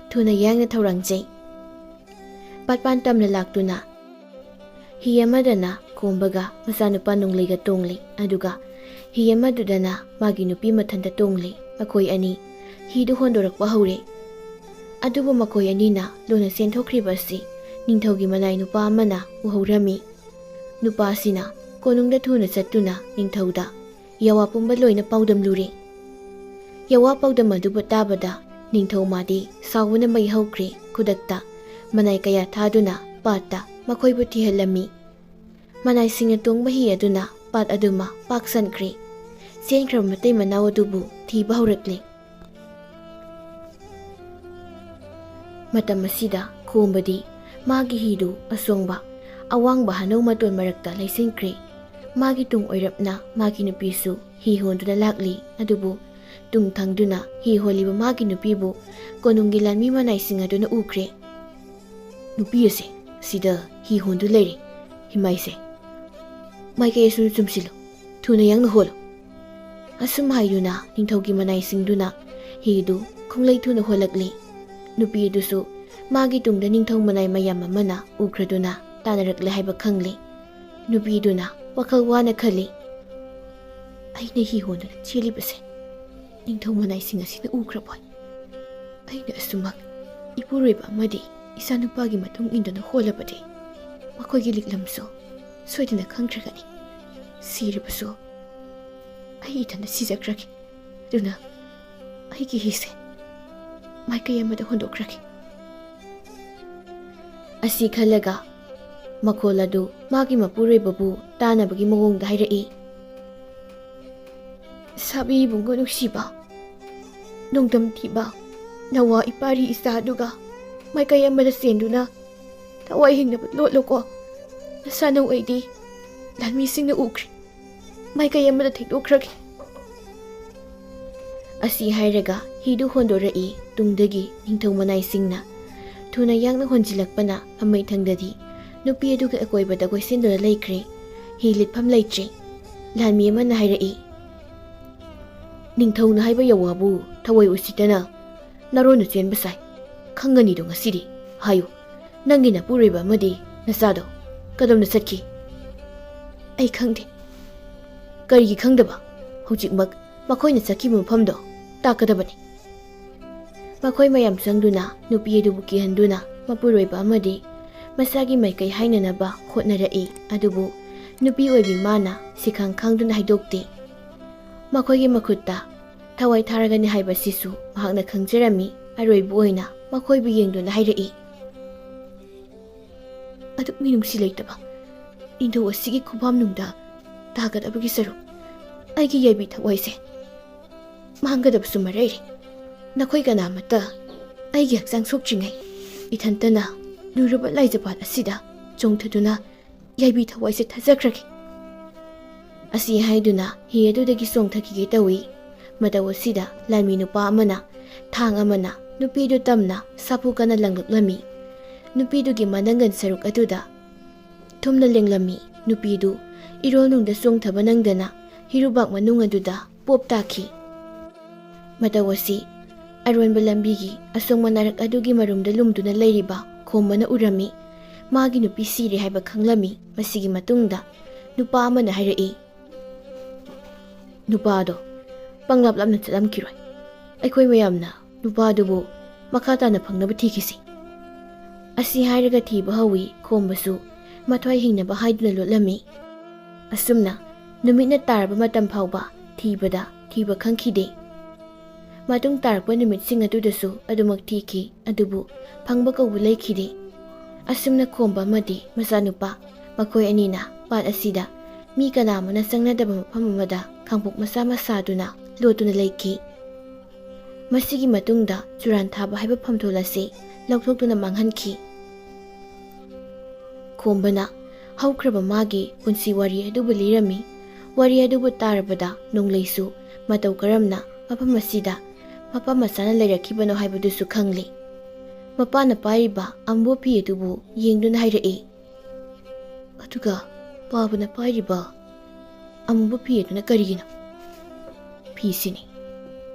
ꯊꯨꯅ ꯌꯥꯡꯅ ꯊꯧꯔꯥꯡꯖꯩ꯫ ꯄꯥꯠꯄꯥꯟ ꯇꯝꯅ ꯂꯥꯛꯇꯨꯅ ꯍꯤ ꯑꯃꯗꯅ ꯈꯣꯝꯕꯒ ꯃꯆꯥꯅꯨꯄꯥ ꯅꯣꯡꯂꯩꯒ ꯇꯣꯡꯂꯤ, ꯑꯗꯨꯒ ꯍꯤ ꯑꯃꯗꯨꯗꯅ ꯃꯥꯒꯤ ꯅꯨꯄꯤ ꯃꯊꯟꯇ ꯇꯣꯡꯂꯤ꯫ ꯃꯈꯣꯏ ꯑꯅꯤ ꯍꯤꯗꯨ ꯍꯣꯟꯗꯣꯔꯛꯄ ꯍꯧꯔꯦ꯫ ꯑꯗꯨꯕꯨ ꯃꯈꯣꯏ ꯑꯅꯤꯅ ꯂꯣꯟꯅ ꯆꯦꯟꯊꯣꯛꯈ꯭ꯔꯤꯕ ꯑꯁꯤ ꯅꯤꯡꯊꯧꯒꯤ ꯃꯅꯥꯏ ꯅꯨꯄꯥ ꯑꯃꯅ ꯎꯍꯧꯔꯝꯃꯤ꯫ ꯅꯨꯄꯥꯁꯤꯅ ꯀꯣꯅꯨꯡꯗ ꯊꯨꯅ ꯆꯠꯇꯨꯅ ꯅꯤꯡꯊꯧꯗ ꯌꯥꯋꯥ ꯄꯨꯝꯕ ꯂꯣꯏꯅ ꯄꯥꯎꯗꯝꯂꯨꯔꯦ꯫ ꯌꯥꯋꯥ ꯄꯥꯎꯗꯝ ꯑꯗꯨꯕꯨ ꯇꯥꯕꯗ ꯅꯤꯡꯊꯧ ꯃꯥꯗꯤ ꯁꯥꯎꯕꯅ ꯃꯩ ꯍꯧꯈ꯭ꯔꯦ꯫ ꯈꯨꯗꯛꯇ ꯃꯅꯥꯏ ꯀꯌꯥ ꯊꯥꯗꯨꯅ ꯄꯥꯠꯇ ꯃꯈꯣꯏꯕꯨ ꯊꯤꯍꯜꯂꯝꯃꯤ꯫ ꯃꯅꯥꯏꯁꯤꯡꯅ ꯇꯣꯡꯕ ꯍꯤ ꯑꯗꯨꯅ ꯄꯥꯠ ꯑꯗꯨꯃ ꯄꯥꯛ ꯆꯟꯈ꯭ꯔꯦ꯫ ꯆꯦꯟꯈ꯭ꯔꯕ ꯃꯇꯩ ꯃꯅꯥꯎ ꯑꯗꯨꯕꯨ ꯊꯤꯕ ꯍꯧꯔꯛꯂꯦ꯫ ꯃꯇꯝ ꯑꯁꯤꯗ ꯈꯣꯝꯕꯗꯤ ꯃꯥꯒꯤ ꯍꯤꯗꯨ ꯑꯁꯣꯡꯕ ꯑꯋꯥꯡꯕ ꯍꯅꯧ ꯃꯇꯣꯟ ꯃꯔꯛꯇ ꯂꯩꯁꯤꯟꯈ꯭ꯔꯦ꯫ ꯃꯥꯒꯤ ꯇꯨꯡ ꯑꯣꯏꯔꯞꯅ ꯃꯥꯒꯤ ꯅꯨꯄꯤꯁꯨ ꯍꯤ ꯍꯣꯟꯗꯨꯅ ꯂꯥꯛꯂꯤ꯫ ꯑꯗꯨꯕꯨ ꯇꯨꯡ ꯊꯪꯗꯨꯅ ꯍꯤ ꯍꯣꯜꯂꯤꯕ ꯃꯥꯒꯤ ꯅꯨꯄꯤꯕꯨ ꯀꯣꯅꯨꯡꯒꯤ ꯂꯥꯟꯃꯤ ꯃꯅꯥꯏꯁꯤꯡ ꯑꯗꯨꯅ ꯎꯈ꯭ꯔꯦ꯫ "ꯅꯨꯄꯤ ꯑꯁꯦ ꯁꯤꯗ ꯍꯤ ꯍꯣꯟꯗꯨ ꯂꯩꯔꯦ꯫ ꯍꯤꯃꯥꯏꯁꯦ, ꯃꯥꯏꯀꯩ ꯑꯁꯨꯝ ꯆꯨꯝꯁꯤꯜꯂꯨ, ꯊꯨꯅ ꯌꯥꯡꯅ ꯍꯣꯜꯂꯨ꯫" ꯑꯁꯨꯝ ꯍꯥꯏꯗꯨꯅ ꯅꯤꯡꯊꯧꯒꯤ ꯃꯅꯥꯏꯁꯤꯡꯗꯨꯅ ꯍꯤꯗꯨ ꯈꯣꯡꯂꯩ ꯊꯨꯅ ꯍꯣꯜꯂꯛꯂꯤ꯫ ꯅꯨꯄꯤ ꯑꯗꯨꯁꯨ ꯃꯥꯒꯤ ꯇꯨꯡꯗ ꯅꯤꯡꯊꯧ ꯃꯅꯥꯏ ꯃꯌꯥꯝ ꯑꯃꯅ ꯎꯈ꯭ꯔꯗꯨꯅ ꯇꯥꯟꯅꯔꯛꯂꯦ ꯍꯥꯏꯕ ꯈꯪꯂꯤ꯫ ꯅꯨꯄꯤꯗꯨꯅ ꯋꯥꯈꯜ ꯋꯥꯅ ꯈꯜꯂꯤ, "ꯑꯩꯅ ꯍꯤ ꯍꯣꯟꯗꯨꯅ ꯆꯦꯜꯂꯤꯕꯁꯦ ꯅꯤꯡꯊꯧ ꯃꯅꯥꯏꯁꯤꯡ ꯑꯁꯤꯅ ꯎꯈ꯭ꯔꯕꯣꯏ? ꯑꯩꯅ ꯑꯁꯨꯃꯛ ꯏꯄꯨꯔꯣꯏꯕ ꯑꯃꯗꯤ ꯏꯆꯥꯅꯨꯄꯥꯒꯤ ꯃꯇꯨꯡ ꯏꯟꯗꯨꯅ ꯍꯣꯜꯂꯕꯗꯤ ꯃꯈꯣꯏꯒꯤ ꯂꯤꯛꯂꯝꯁꯨ ꯁꯣꯏꯗꯅ ꯈꯪꯈ꯭ꯔꯒꯅꯤ꯫ ꯁꯤꯔꯕꯁꯨ ꯑꯩ ꯏꯊꯟꯇ ꯁꯤꯖꯈ꯭ꯔꯒꯦ꯫ ꯑꯗꯨꯅ ꯑꯩꯒꯤ ꯍꯤꯁꯦ ꯃꯥꯏꯀꯩ ꯑꯃꯗ ꯍꯣꯟꯗꯣꯛꯈ꯭ꯔꯒꯦ꯫" ꯑꯁꯤ ꯈꯜꯂꯒ ꯃꯈꯣꯜ ꯑꯗꯨ ꯃꯥꯒꯤ ꯃꯄꯨꯔꯣꯏꯕꯕꯨ ꯇꯥꯅꯕꯒꯤ ꯃꯑꯣꯡꯗ ꯍꯥꯏꯔꯛꯏ, "ꯁꯥꯕꯤ ꯏꯕꯨꯡꯉꯣ ꯅꯨꯡꯁꯤꯕ, ꯅꯣꯡꯗꯝ ꯊꯤꯕ, ꯅꯋꯥ ꯏꯄꯥꯔꯤ ꯏꯆꯥ ꯑꯗꯨꯒ ꯃꯥꯏꯀꯩ ꯑꯃꯗ ꯆꯦꯟꯗꯨꯅ ꯊꯋꯥꯏ ꯍꯤꯡꯅꯕ ꯂꯣꯠꯂꯣꯀꯣ꯫ ꯅꯁꯥ ꯅꯧ ꯑꯩꯗꯤ ꯂꯥꯟꯃꯤꯁꯤꯡꯅ ꯎꯈ꯭ꯔꯦ꯫ ꯃꯥꯏꯀꯩ ꯑꯃꯗ ꯊꯩꯗꯣꯛꯈ꯭ꯔꯒꯦ꯫" ꯑꯁꯤ ꯍꯥꯏꯔꯒ ꯍꯤꯗꯨ ꯍꯣꯟꯗꯣꯔꯛꯏ꯫ ꯇꯨꯡꯗꯒꯤ ꯅꯤꯡꯊꯧ ꯃꯅꯥꯏꯁꯤꯡꯅ ꯊꯨꯅ ꯌꯥꯡꯅ ꯍꯣꯟꯖꯤꯜꯂꯛꯄꯅ ꯑꯃꯩꯊꯪꯗꯗꯤ ꯅꯨꯄꯤ ꯑꯗꯨꯒꯤ ꯑꯀꯣꯏꯕꯗ ꯀꯣꯏꯁꯤꯟꯗꯨꯅ ꯂꯩꯈ꯭ꯔꯦ꯫ ꯍꯤ ꯂꯤꯠꯐꯝ ꯂꯩꯇ꯭ꯔꯦ꯫ ꯂꯥꯟꯃꯤ ꯑꯃꯅ ꯍꯥꯏꯔꯛꯏ, "ꯅꯤꯡꯊꯧꯅ ꯍꯥꯏꯕ ꯌꯥꯋꯥꯕꯨ ꯊꯋꯥꯏ ꯎꯁꯤꯠꯇꯅ ꯅꯔꯣꯟꯅ ꯆꯦꯟꯕ ꯁꯥꯏ꯫ ꯈꯪꯒꯅꯤꯗꯣ ꯉꯁꯤꯗꯤ꯫ ꯍꯥꯏꯌꯨ, ꯅꯪꯒꯤ ꯅꯄꯨꯔꯣꯏꯕ ꯑꯃꯗꯤ ꯅꯆꯥꯗꯣ ꯀꯗꯣꯝꯗ ꯆꯠꯈꯤ?" "ꯑꯩ ꯈꯪꯗꯦ꯫" "ꯀꯔꯤꯒꯤ ꯈꯪꯗꯕ? ꯍꯧꯖꯤꯛꯃꯛ ꯃꯈꯣꯏꯅ ꯆꯠꯈꯤꯕ ꯃꯐꯝꯗꯣ ꯇꯥꯛꯀꯗꯕꯅꯤ꯫" ꯃꯈꯣꯏ ꯃꯌꯥꯝ ꯆꯪꯗꯨꯅ ꯅꯨꯄꯤ ꯑꯗꯨꯕꯨ ꯀꯤꯍꯟꯗꯨꯅ ꯃꯄꯨꯔꯣꯏꯕ ꯑꯃꯗꯤ ꯃꯁꯥꯒꯤ ꯃꯥꯏꯀꯩ ꯍꯥꯏꯅꯅꯕ ꯍꯣꯠꯅꯔꯛꯏ꯫ ꯑꯗꯨꯕꯨ ꯅꯨꯄꯤ ꯑꯣꯏꯕꯤ ꯃꯥꯅ ꯁꯤꯈꯥꯡ ꯈꯥꯡꯗꯨꯅ ꯍꯥꯏꯗꯣꯛꯇꯦ꯫ ꯃꯈꯣꯏꯒꯤ ꯃꯈꯨꯠꯇ ꯊꯋꯥꯏ ꯊꯥꯔꯒꯅꯤ ꯍꯥꯏꯕꯁꯤꯁꯨ ꯃꯍꯥꯛꯅ ꯈꯪꯖꯔꯝꯃꯤ꯫ ꯑꯔꯣꯏꯕ ꯑꯣꯏꯅ ꯃꯈꯣꯏꯕꯨ ꯌꯦꯡꯗꯨꯅ ꯍꯥꯏꯔꯛꯏ, "ꯑꯗꯨꯛ ꯃꯤꯅꯨꯡꯁꯤ ꯂꯩꯇꯕ ꯅꯤꯡꯊꯧ ꯑꯁꯤꯒꯤ ꯈꯨꯕꯥꯝꯅꯨꯡꯗ ꯇꯥꯒꯗꯕꯒꯤ ꯁꯔꯨꯛ ꯑꯩꯒꯤ ꯌꯥꯏꯕꯤ ꯊꯋꯥꯏꯁꯦ ꯃꯥꯡꯒꯗꯕꯁꯨ ꯃꯔꯩꯔꯦ꯫ ꯅꯈꯣꯏ ꯀꯅꯥꯃꯠꯇ ꯑꯩꯒꯤ ꯍꯛꯆꯥꯡ ꯁꯣꯛꯇ꯭ꯔꯤꯉꯩ ꯏꯊꯟꯇꯅ ꯂꯨꯔꯕ ꯂꯥꯏꯖꯄꯥꯠ ꯑꯁꯤꯗ ꯆꯣꯡꯊꯗꯨꯅ ꯌꯥꯏꯕꯤ ꯊꯋꯥꯏꯁꯦ ꯊꯥꯖꯈ꯭ꯔꯒꯦ"꯫ ꯑꯁꯤ ꯍꯥꯏꯗꯨꯅ ꯍꯤ ꯑꯗꯨꯗꯒꯤ ꯆꯣꯡꯊꯈꯤꯒꯦ ꯇꯧꯏ꯫ ꯃꯇꯧ ꯑꯁꯤꯗ ꯂꯥꯟꯃꯤ ꯅꯨꯄꯥ ꯑꯃꯅ ꯊꯥꯡ ꯑꯃꯅ ꯅꯨꯄꯤꯗꯨ ꯇꯝꯅ ꯁꯥꯐꯨ ꯀꯟꯅ ꯂꯪꯂꯛꯂꯝꯃꯤ꯫ ꯅꯨꯄꯤꯗꯨꯒꯤ ꯃꯅꯪꯒꯟ ꯁꯔꯨꯛ ꯑꯗꯨꯗ ꯊꯨꯝꯅ ꯂꯦꯡꯂꯝꯃꯤ꯫ ꯅꯨꯄꯤꯗꯨ ꯏꯔꯣꯜꯅꯨꯡꯗ ꯆꯣꯡꯊꯕ ꯅꯪꯗꯅ ꯍꯤꯔꯨꯕꯥꯛ ꯃꯅꯨꯡ ꯑꯗꯨꯗ ꯄꯣꯞ ꯇꯥꯈꯤ꯫ ꯃꯇꯧ ꯑꯁꯤ ꯑꯔꯣꯟꯕ ꯂꯝꯕꯤꯒꯤ ꯑꯁꯣꯡ ꯃꯅꯥꯔꯛ ꯑꯗꯨꯒꯤ ꯃꯔꯨꯝꯗ ꯂꯨꯝꯗꯨꯅ ꯂꯩꯔꯤꯕ ꯈꯣꯝꯕꯅ ꯎꯔꯝꯃꯤ꯫ ꯃꯥꯒꯤ ꯅꯨꯄꯤ ꯁꯤꯔꯦ ꯍꯥꯏꯕ ꯈꯪꯂꯝꯃꯤ꯫ ꯃꯁꯤꯒꯤ ꯃꯇꯨꯡꯗ ꯅꯨꯄꯥ ꯑꯃꯅ ꯍꯥꯏꯔꯛꯏ, "ꯅꯨꯄꯥꯗꯣ ꯄꯪꯂꯥꯞ ꯂꯥꯞꯅ ꯆꯠꯂꯝꯈꯤꯔꯣꯏ꯫ ꯑꯩꯈꯣꯏ ꯃꯌꯥꯝꯅ ꯅꯨꯄꯥꯗꯨꯕꯨ ꯃꯈꯥ ꯇꯥꯅ ꯐꯪꯅꯕ ꯊꯤꯈꯤꯁꯤ"꯫ ꯑꯁꯤ ꯍꯥꯏꯔꯒ ꯊꯤꯕ ꯍꯧꯏ꯫ ꯈꯣꯝꯕꯁꯨ ꯃꯊ꯭ꯋꯥꯏ ꯍꯤꯡꯅꯕ ꯍꯥꯏꯗꯨꯅ ꯂꯣꯠꯂꯝꯃꯤ꯫ ꯑꯁꯨꯝꯅ ꯅꯨꯃꯤꯠꯅ ꯇꯥꯔꯕ ꯃꯇꯝ ꯐꯥꯎꯕ ꯊꯤꯕꯗ ꯊꯤꯕ ꯈꯪꯈꯤꯗꯦ꯫ ꯃꯇꯨꯡ ꯇꯥꯔꯛꯄ ꯅꯨꯃꯤꯠꯁꯤꯡ ꯑꯗꯨꯗꯁꯨ ꯑꯗꯨꯃꯛ ꯊꯤꯈꯤ, ꯑꯗꯨꯕꯨ ꯐꯪꯕ ꯀꯧꯕ ꯂꯩꯈꯤꯗꯦ꯫ ꯑꯁꯨꯝꯅ ꯈꯣꯝꯕ ꯑꯃꯗꯤ ꯃꯆꯥꯅꯨꯄꯥ ꯃꯈꯣꯏ ꯑꯅꯤꯅ ꯄꯥꯠ ꯑꯁꯤꯗ ꯃꯤ ꯀꯅꯥ ꯑꯃꯅ ꯆꯪꯅꯗꯕ ꯃꯐꯝ ꯑꯃꯗ ꯈꯥꯡꯄꯣꯛ ꯃꯆꯥ ꯑꯃ ꯁꯥꯗꯨꯅ ꯂꯣꯠꯇꯨꯅ ꯂꯩꯈꯤ꯫ ꯃꯁꯤꯒꯤ ꯃꯇꯨꯡꯗ ꯆꯨꯔꯥꯟ ꯊꯥꯕ ꯍꯥꯏꯕ ꯐꯝꯊꯣꯜ ꯑꯁꯤ ꯂꯧꯊꯣꯛꯇꯨꯅ ꯃꯥꯡꯍꯟꯈꯤ꯫ ꯈꯣꯝꯕꯅ ꯍꯧꯈ꯭ꯔꯕ ꯃꯥꯒꯤ ꯄꯨꯟꯁꯤ ꯋꯥꯔꯤ ꯑꯗꯨꯕꯨ ꯂꯤꯔꯝꯃꯤ꯫ ꯋꯥꯔꯤ ꯑꯗꯨꯕꯨ ꯇꯥꯔꯕꯗ ꯅꯣꯡꯂꯩꯁꯨ ꯃꯇꯧ ꯀꯔꯝꯅ ꯃꯐꯝ ꯑꯁꯤꯗ ꯃꯄꯥ ꯃꯆꯥꯅ ꯂꯩꯔꯛꯈꯤꯕꯅꯣ ꯍꯥꯏꯕꯗꯨꯁꯨ ꯈꯪꯂꯦ꯫ ꯃꯄꯥꯅ ꯄꯥꯏꯔꯤꯕ ꯑꯃꯨꯕ ꯐꯤ ꯑꯗꯨꯕꯨ ꯌꯦꯡꯗꯨꯅ ꯍꯥꯏꯔꯛꯏ, "ꯑꯗꯨꯒ ꯄꯥꯕꯅ ꯄꯥꯏꯔꯤꯕ ꯑꯃꯨꯕ ꯐꯤ ꯑꯗꯨꯅ ꯀꯔꯤꯒꯤꯅꯣ?" "ꯐꯤꯁꯤꯅꯤ꯫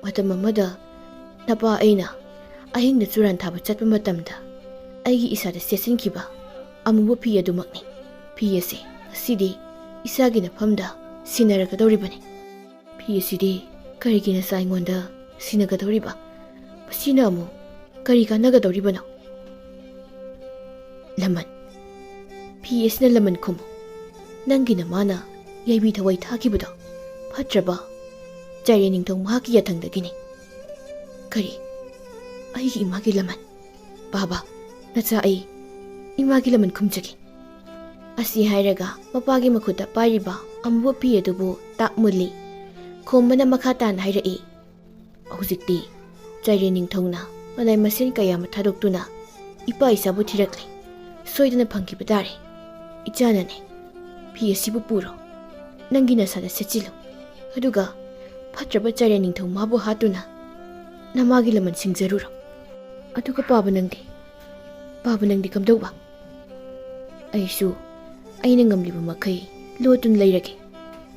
ꯃꯇꯝ ꯑꯃꯗ ꯅꯄꯥ ꯑꯩꯅ ꯑꯍꯤꯡꯗ ꯆꯨꯔꯥꯟ ꯊꯥꯕ ꯆꯠꯄ ꯃꯇꯝꯗ ꯑꯩꯒꯤ ꯏꯁꯥꯗ ꯁꯦꯠꯆꯤꯟꯈꯤꯕ ꯑꯃꯨꯕ ꯐꯤ ꯑꯗꯨꯃꯛꯅꯤ꯫ ꯐꯤ ꯑꯁꯤ ꯉꯁꯤꯗꯤ ꯏꯁꯥꯒꯤ ꯅꯐꯝꯗ ꯁꯤꯟꯅꯔꯛꯀꯗꯧꯔꯤꯕꯅꯤ꯫ ꯐꯤ ꯑꯁꯤꯗꯤ ꯀꯔꯤꯒꯤ ꯅꯆꯥ ꯑꯩꯉꯣꯟꯗ ꯁꯤꯟꯅꯒꯗꯧꯔꯤꯕ? ꯑꯁꯤꯅ ꯑꯃꯨꯛ ꯀꯔꯤ ꯀꯥꯟꯅꯒꯗꯧꯔꯤꯕꯅꯣ? ꯂꯃꯟ, ꯐꯤ ꯑꯁꯤꯅ ꯂꯃꯟ ꯈꯨꯝꯃꯨ꯫ ꯅꯪꯒꯤ ꯅꯃꯥꯅ ꯌꯥꯏꯕꯤ ꯊꯋꯥꯏ ꯊꯥꯈꯤꯕꯗꯣ ꯐꯠꯇ꯭ꯔꯕ ꯆꯥꯏꯔꯦꯟ ꯅꯤꯡꯊꯧ ꯃꯍꯥꯛꯀꯤ ꯌꯥꯊꯪꯗꯒꯤꯅꯤ꯫ ꯀꯔꯤ? ꯑꯩꯒꯤ ꯏꯃꯥꯒꯤ ꯂꯃꯟ? ꯕꯥꯕꯥ, ꯅꯆꯥ, ꯑꯩ ꯏꯃꯥꯒꯤ ꯂꯃꯟ ꯈꯨꯝꯖꯒꯦ꯫ ꯑꯁꯤ ꯍꯥꯏꯔꯒ ꯃꯄꯥꯒꯤ ꯃꯈꯨꯠꯇ ꯄꯥꯏꯔꯤꯕ ꯑꯃꯨꯕ ꯐꯤ ꯑꯗꯨꯕꯨ ꯇꯥꯛ ꯃꯨꯜꯂꯤ꯫ ꯈꯣꯝꯕꯅ ꯃꯈꯥ ꯇꯥꯅ ꯍꯥꯏꯔꯛꯏ, ꯍꯧꯖꯤꯛꯇꯤ ꯆꯥꯏꯔꯦꯟ ꯅꯤꯡꯊꯧꯅ ꯃꯅꯥꯏ ꯃꯁꯤꯟ ꯀꯌꯥ ꯑꯃ ꯊꯥꯗꯣꯛꯇꯨꯅ ꯏꯄꯥ ꯏꯆꯥꯕꯨ ꯊꯤꯔꯛꯂꯦ꯫ ꯁꯣꯏꯗꯅ ꯐꯪꯈꯤꯕ ꯇꯥꯔꯦ꯫ ꯏꯆꯥꯅꯅꯦ, ꯐꯤ ꯑꯁꯤꯕꯨ ꯄꯨꯔꯣ꯫ ꯅꯪꯒꯤ ꯅꯁꯥꯗ ꯁꯦꯠꯆꯤꯜꯂꯨ꯫ ꯑꯗꯨꯒ ꯐꯠꯇ꯭ꯔꯕ ꯆꯥꯏꯔꯦꯟ ꯅꯤꯡꯊꯧ ꯃꯥꯕꯨ ꯍꯥꯠꯇꯨꯅ ꯅꯃꯥꯒꯤ ꯂꯃꯟ ꯁꯤꯡꯖꯔꯨꯔꯣ꯫ ꯑꯗꯨꯒ ꯄꯥꯕ ꯅꯪꯗꯤ? ꯄꯥꯕ ꯅꯪꯗꯤ ꯀꯝꯗꯧꯕ? ꯑꯩꯁꯨ ꯑꯩꯅ ꯉꯝꯂꯤꯕ ꯃꯈꯩ ꯂꯣꯠꯇꯨꯅ ꯂꯩꯔꯒꯦ꯫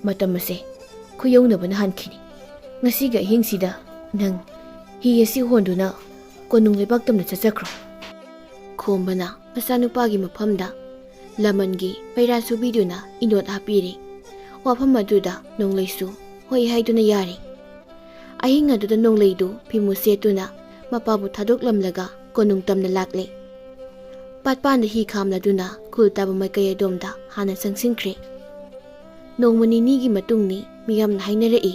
ꯃꯇꯝ ꯑꯁꯦ ꯈꯨꯌꯧꯅꯕꯅ ꯍꯥꯟꯈꯤꯅꯤ꯫ ꯉꯁꯤꯒꯤ ꯑꯍꯤꯡꯁꯤꯗ ꯅꯪ ꯍꯤ ꯑꯁꯤ ꯍꯣꯟꯗꯨꯅ ꯀꯣꯅꯨꯡ ꯂꯩꯕꯥꯛ ꯇꯝꯅ ꯆꯠꯆꯈ꯭ꯔꯣ꯫ ꯈꯣꯝꯕꯅ ꯃꯆꯥꯅꯨꯄꯥꯒꯤ ꯃꯐꯝꯗ ꯂꯃꯟꯒꯤ ꯐꯩꯔꯥ ꯁꯨꯕꯤꯗꯨꯅ ꯏꯅꯣꯠ ꯍꯥꯞꯄꯤꯔꯤ꯫ ꯋꯥꯐꯝ ꯑꯗꯨꯗ ꯅꯣꯡꯂꯩꯁꯨ ꯍꯣꯏ ꯍꯥꯏꯗꯨꯅ ꯌꯥꯔꯦ꯫ ꯑꯍꯤꯡ ꯑꯗꯨꯗ ꯅꯣꯡꯂꯩꯗꯨ ꯐꯤꯃꯨ ꯁꯦꯠꯇꯨꯅ ꯃꯄꯥꯕꯨ ꯊꯥꯗꯣꯛꯂꯝꯂꯒ ꯀꯣꯅꯨꯡ ꯇꯝꯅ ꯂꯥꯛꯂꯦ꯫ ꯄꯥꯠꯄꯥꯟꯗ ꯍꯤ ꯈꯥꯝꯂꯗꯨꯅ ꯈꯨꯜ ꯇꯥꯕ ꯃꯥꯏꯀꯩ ꯑꯗꯣꯝꯗ ꯍꯥꯟꯅ ꯆꯪꯁꯤꯟꯈ꯭ꯔꯦ꯫ ꯅꯣꯡꯃ ꯅꯤꯅꯤꯒꯤ ꯃꯇꯨꯡꯅꯤ ꯃꯤꯌꯥꯝꯅ ꯍꯥꯏꯅꯔꯛꯏ,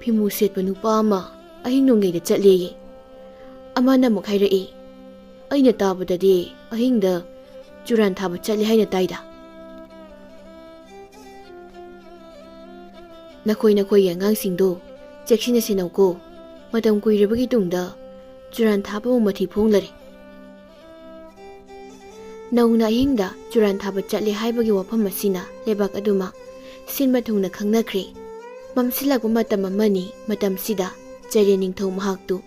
ꯐꯤꯃꯨ ꯁꯦꯠꯄ ꯅꯨꯄꯥ ꯑꯃ ꯑꯍꯤꯡ ꯅꯣꯡꯂꯩꯗ ꯆꯠꯂꯦꯌꯦ꯫ ꯑꯃꯅ ꯑꯃꯨꯛ ꯍꯥꯏꯔꯛꯏ, ꯑꯩꯅ ꯇꯥꯕꯗꯗꯤ ꯑꯍꯤꯡꯗ ꯆꯨꯔꯥꯟ ꯊꯥꯕ ꯆꯠꯂꯦ ꯍꯥꯏꯅ ꯇꯥꯏꯗ꯫ ꯅꯈꯣꯏ ꯅꯈꯣꯏꯒꯤ ꯑꯉꯥꯡꯁꯤꯡꯗꯣ ꯆꯦꯛꯁꯤꯟꯅ ꯁꯦꯟꯅꯧꯀꯣ꯫ ꯃꯇꯝ ꯀꯨꯏꯔꯕꯒꯤ ꯇꯨꯡꯗ ꯆꯨꯔꯥꯟ ꯊꯥꯕꯕꯨ ꯃꯊꯤ ꯐꯣꯡꯂꯔꯦ꯫ ꯅꯧꯅ ꯑꯍꯤꯡꯗ ꯆꯨꯔꯥꯟ ꯊꯥꯕ ꯆꯠꯂꯦ ꯍꯥꯏꯕꯒꯤ ꯋꯥꯐꯝ ꯑꯁꯤꯅ ꯂꯩꯕꯥꯛ ꯑꯗꯨꯃ ꯁꯤꯟꯕ ꯊꯨꯡꯅ ꯈꯪꯅꯈ꯭ꯔꯦ꯫ ꯃꯝꯁꯤꯜꯂꯛꯄ ꯃꯇꯝ ꯑꯃꯅꯤ꯫ ꯃꯇꯝꯁꯤꯗ ꯆꯥꯏꯔꯦꯟ ꯅꯤꯡꯊꯧ ꯃꯍꯥꯛꯇꯨ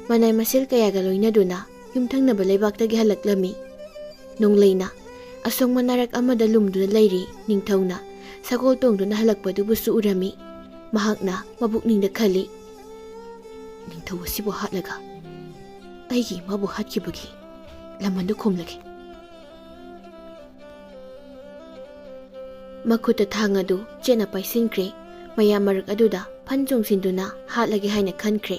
ꯃꯅꯥꯏ ꯃꯁꯤꯜ ꯀꯌꯥꯒ ꯂꯣꯏꯅꯗꯨꯅ ꯌꯨꯝꯊꯪꯅꯕ ꯂꯩꯕꯥꯛꯇꯒꯤ ꯍꯜꯂꯛꯂꯝꯃꯤ꯫ ꯅꯣꯡꯂꯩꯅ ꯑꯁꯣꯡꯕ ꯅꯥꯔꯛ ꯑꯃꯗ ꯂꯨꯝꯗꯨꯅ ꯂꯩꯔꯤ꯫ ꯅꯤꯡꯊꯧꯅ ꯁꯒꯣꯜ ꯇꯣꯡꯗꯨꯅ ꯍꯜꯂꯛꯄꯗꯨꯕꯨꯁꯨ ꯎꯔꯝꯃꯤ꯫ ꯃꯍꯥꯛꯅ ꯃꯕꯨꯛꯅꯤꯡꯗ ꯈꯜꯂꯤ, ꯅꯤꯡꯊꯧ ꯑꯁꯤꯕꯨ ꯍꯥꯠꯂꯒ ꯑꯩꯒꯤ ꯏꯃꯥꯕꯨ ꯍꯥꯠꯈꯤꯕꯒꯤ ꯂꯃꯟꯗꯨ ꯈꯨꯝꯂꯒꯦ꯫ ꯃꯈꯨꯠꯇ ꯊꯥꯡ ꯑꯗꯨ ꯆꯦꯠꯅ ꯄꯥꯏꯁꯤꯟꯈ꯭ꯔꯦ꯫ ꯃꯌꯥꯝ ꯃꯔꯛ ꯑꯗꯨꯗ ꯐꯟ ꯆꯣꯡꯁꯤꯟꯗꯨꯅ ꯍꯥꯠꯂꯒꯦ ꯍꯥꯏꯅ ꯈꯟꯈ꯭ꯔꯦ꯫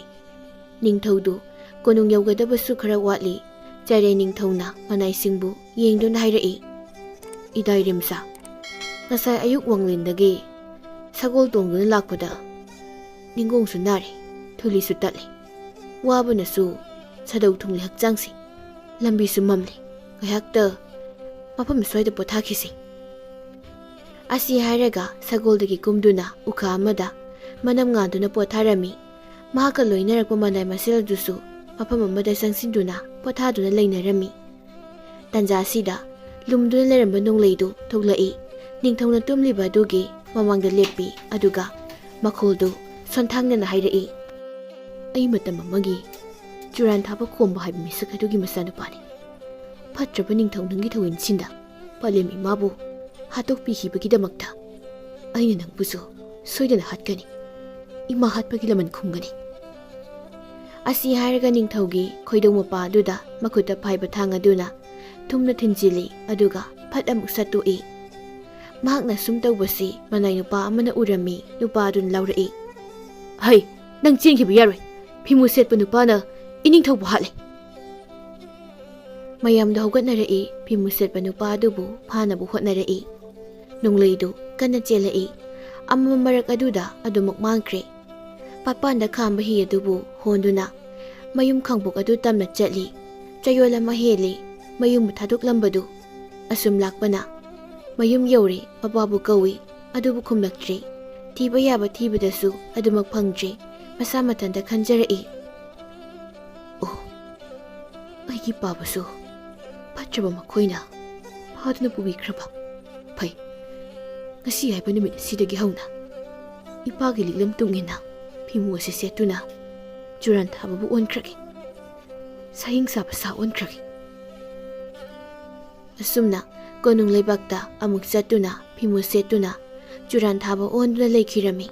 ꯅꯤꯡꯊꯧꯗꯨ ꯀꯣꯅꯨꯡ ꯌꯧꯒꯗꯕꯁꯨ ꯈꯔ ꯋꯥꯠꯂꯤ꯫ ꯆꯔꯦ ꯅꯤꯡꯊꯧꯅ ꯃꯅꯥꯏꯁꯤꯡꯕꯨ ꯌꯦꯡꯗꯨꯅ ꯍꯥꯏꯔꯛꯏ, "ꯏꯗꯥꯏ ꯔꯤꯝꯁꯥ, ꯉꯁꯥꯏ ꯑꯌꯨꯛ ꯋꯥꯡꯂꯦꯟꯗꯒꯤ ꯁꯒꯣꯜ ꯇꯣꯡꯗꯨꯅ ꯂꯥꯛꯄꯗ ꯅꯤꯡꯒꯣꯡꯁꯨ ꯅꯥꯔꯦ, ꯊꯨꯂꯤꯁꯨ ꯇꯠꯂꯦ, ꯋꯥꯕꯅꯁꯨ ꯁꯥꯗꯧ ꯊꯨꯡꯂꯦ ꯍꯛꯆꯥꯡꯁꯦ, ꯂꯝꯕꯤꯁꯨ ꯃꯝꯂꯦ, ꯉꯥꯏꯍꯥꯛꯇ ꯃꯐꯝ ꯑꯁ꯭ꯋꯥꯏꯗ ꯄꯣꯊꯥꯈꯤꯁꯤ"꯫ ꯑꯁꯤ ꯍꯥꯏꯔꯒ ꯁꯒꯣꯜꯗꯒꯤ ꯀꯨꯝꯗꯨꯅ ꯎꯈꯥ ꯑꯃꯗ ꯃꯅꯝ ꯉꯥꯟꯗꯨꯅ ꯄꯣꯊꯥꯔꯝꯃꯤ꯫ ꯃꯍꯥꯛꯀ ꯂꯣꯏꯅꯔꯛꯄ ꯃꯅꯥꯏ ꯃꯁꯦꯜ ꯑꯗꯨꯁꯨ ꯃꯐꯝ ꯑꯃꯗ ꯆꯪꯁꯤꯟꯗꯨꯅ ꯄꯣꯊꯥꯗꯨꯅ ꯂꯩꯅꯔꯝꯃꯤ꯫ ꯇꯟꯖꯥ ꯑꯁꯤꯗ ꯂꯨꯝꯗꯨꯅ ꯂꯩꯔꯝꯕ ꯅꯣꯡꯂꯩꯗꯨ ꯊꯣꯛꯂꯛꯏ꯫ ꯅꯤꯡꯊꯧꯅ ꯇꯨꯝꯂꯤꯕ ꯑꯗꯨꯒꯤ ꯃꯃꯥꯡꯗ ꯂꯦꯞꯄꯤ, ꯑꯗꯨꯒ ꯃꯈꯣꯜꯗꯨ ꯁꯣꯟꯊꯥꯡꯅꯅ ꯍꯥꯏꯔꯛꯏ, "ꯑꯩ ꯃꯇꯝ ꯑꯃꯒꯤ ꯆꯨꯔꯥꯟ ꯊꯥꯕ ꯈꯣꯝꯕ ꯍꯥꯏꯕ ꯃꯤꯁꯛ ꯑꯗꯨꯒꯤ ꯃꯆꯥꯅꯨꯄꯥꯅꯤ꯫ ꯐꯠꯇ꯭ꯔꯕ ꯅꯤꯡꯊꯧ ꯅꯪꯒꯤ ꯊꯧꯋꯤꯟꯁꯤꯟꯗ ꯄꯂꯦꯝ ꯏꯃꯥꯕꯨ ꯍꯥꯠꯇꯣꯛꯄꯤꯈꯤꯕꯒꯤꯗꯃꯛꯇ ꯑꯩꯅ ꯅꯪꯕꯨꯁꯨ ꯁꯣꯏꯗꯅ ꯍꯥꯠꯀꯅꯤ꯫ ꯏꯃꯥ ꯍꯥꯠꯄꯒꯤ ꯂꯃꯟ ꯈꯨꯝꯒꯅꯤ"꯫ ꯑꯁꯤ ꯍꯥꯏꯔꯒ ꯅꯤꯡꯊꯧꯒꯤ ꯈꯣꯏꯗꯧ ꯃꯄꯥ ꯑꯗꯨꯗ ꯃꯈꯨꯠꯇ ꯄꯥꯏꯕ ꯊꯥꯡ ꯑꯗꯨꯅ ꯊꯨꯝꯅ ꯊꯤꯟꯖꯤꯜꯂꯤ, ꯑꯗꯨꯒ ꯐꯠ ꯑꯃꯨꯛ ꯁꯠꯇꯣꯛꯏ꯫ ꯃꯍꯥꯛꯅ ꯁꯨꯝ ꯇꯧꯕꯁꯤ ꯃꯅꯥꯏ ꯅꯨꯄꯥ ꯑꯃꯅ ꯎꯔꯝꯃꯤ꯫ ꯅꯨꯄꯥ ꯑꯗꯨꯅ ꯂꯥꯎꯔꯛꯏ, "ꯍꯩ, ꯅꯪ ꯆꯦꯟꯈꯤꯕ ꯌꯥꯔꯣꯏ꯫ ꯐꯤꯃꯨ ꯁꯦꯠꯄ ꯅꯨꯄꯥꯅ ꯏꯅꯤꯡꯊꯧꯕꯨ ꯍꯥꯠꯂꯦ"꯫ ꯃꯌꯥꯝꯗ ꯍꯧꯒꯠꯅꯔꯛꯏ꯫ ꯐꯤꯃꯨ ꯁꯦꯠꯄ ꯅꯨꯄꯥ ꯑꯗꯨꯕꯨ ꯐꯥꯅꯕ ꯍꯣꯠꯅꯔꯛꯏ꯫ ꯅꯣꯡꯂꯩꯗꯨ ꯀꯟꯅ ꯆꯦꯜꯂꯛꯏ꯫ ꯑꯃꯝꯕ ꯃꯔꯛ ꯑꯗꯨꯗ ꯑꯗꯨꯃꯛ ꯃꯥꯡꯈ꯭ꯔꯦ꯫ ꯄꯥꯠꯄꯥꯟꯗ ꯈꯥꯝꯕ ꯍꯤ ꯑꯗꯨꯕꯨ ꯍꯣꯟꯗꯨꯅ ꯃꯌꯨꯝ ꯈꯥꯡꯄꯣꯛ ꯑꯗꯨ ꯇꯝꯅ ꯆꯠꯂꯤ꯫ ꯆꯌꯣꯜ ꯑꯃ ꯍꯦꯜꯂꯤ ꯃꯌꯨꯝꯕꯨ ꯊꯥꯗꯣꯛꯂꯝꯕꯗꯨ꯫ ꯑꯁꯨꯝ ꯂꯥꯛꯄꯅ ꯃꯌꯨꯝ ꯌꯧꯔꯦ꯫ ꯃꯄꯥꯕꯨ ꯀꯧꯏ, ꯑꯗꯨꯕꯨ ꯈꯨꯝꯂꯛꯇ꯭ꯔꯦ꯫ ꯊꯤꯕ ꯌꯥꯕ ꯊꯤꯕꯗꯁꯨ ꯑꯗꯨꯃꯛ ꯐꯪꯗ꯭ꯔꯦ꯫ ꯃꯁꯥ ꯃꯊꯟꯇ ꯈꯟꯖꯔꯛꯏ, "ꯑꯣ, ꯑꯩꯒꯤ ꯄꯥꯕꯁꯨ ꯐꯠꯇ꯭ꯔꯕ ꯃꯈꯣꯏꯅ ꯐꯥꯗꯨꯅ ꯄꯨꯕꯤꯈ꯭ꯔꯕ꯫ ꯐꯩ, ꯉꯁꯤ ꯍꯥꯏꯕ ꯅꯨꯃꯤꯠ ꯑꯁꯤꯗꯒꯤ ꯍꯧꯅ ꯏꯄꯥꯒꯤ ꯂꯤꯛꯂꯝ ꯇꯨꯡ ꯏꯟꯅ ꯐꯤꯃꯨ ꯑꯁꯤ ꯁꯦꯠꯇꯨꯅ ꯆꯨꯔꯥꯟ ꯊꯥꯕꯕꯨ ꯑꯣꯟꯈ꯭ꯔꯒꯦ꯫ ꯁꯥꯍꯤꯡ ꯁꯥꯕ ꯁꯥ ꯑꯣꯟꯈ꯭ꯔꯒꯦ"꯫ ꯑꯁꯨꯝꯅ ꯀꯣꯅꯨꯡ ꯂꯩꯕꯥꯛꯇ ꯑꯃꯨꯛ ꯆꯠꯇꯨꯅ ꯐꯤꯃꯨ ꯁꯦꯠꯇꯨꯅ ꯆꯨꯔꯥꯟ ꯊꯥꯕ ꯑꯣꯟꯗꯨꯅ ꯂꯩꯈꯤꯔꯝꯃꯤ꯫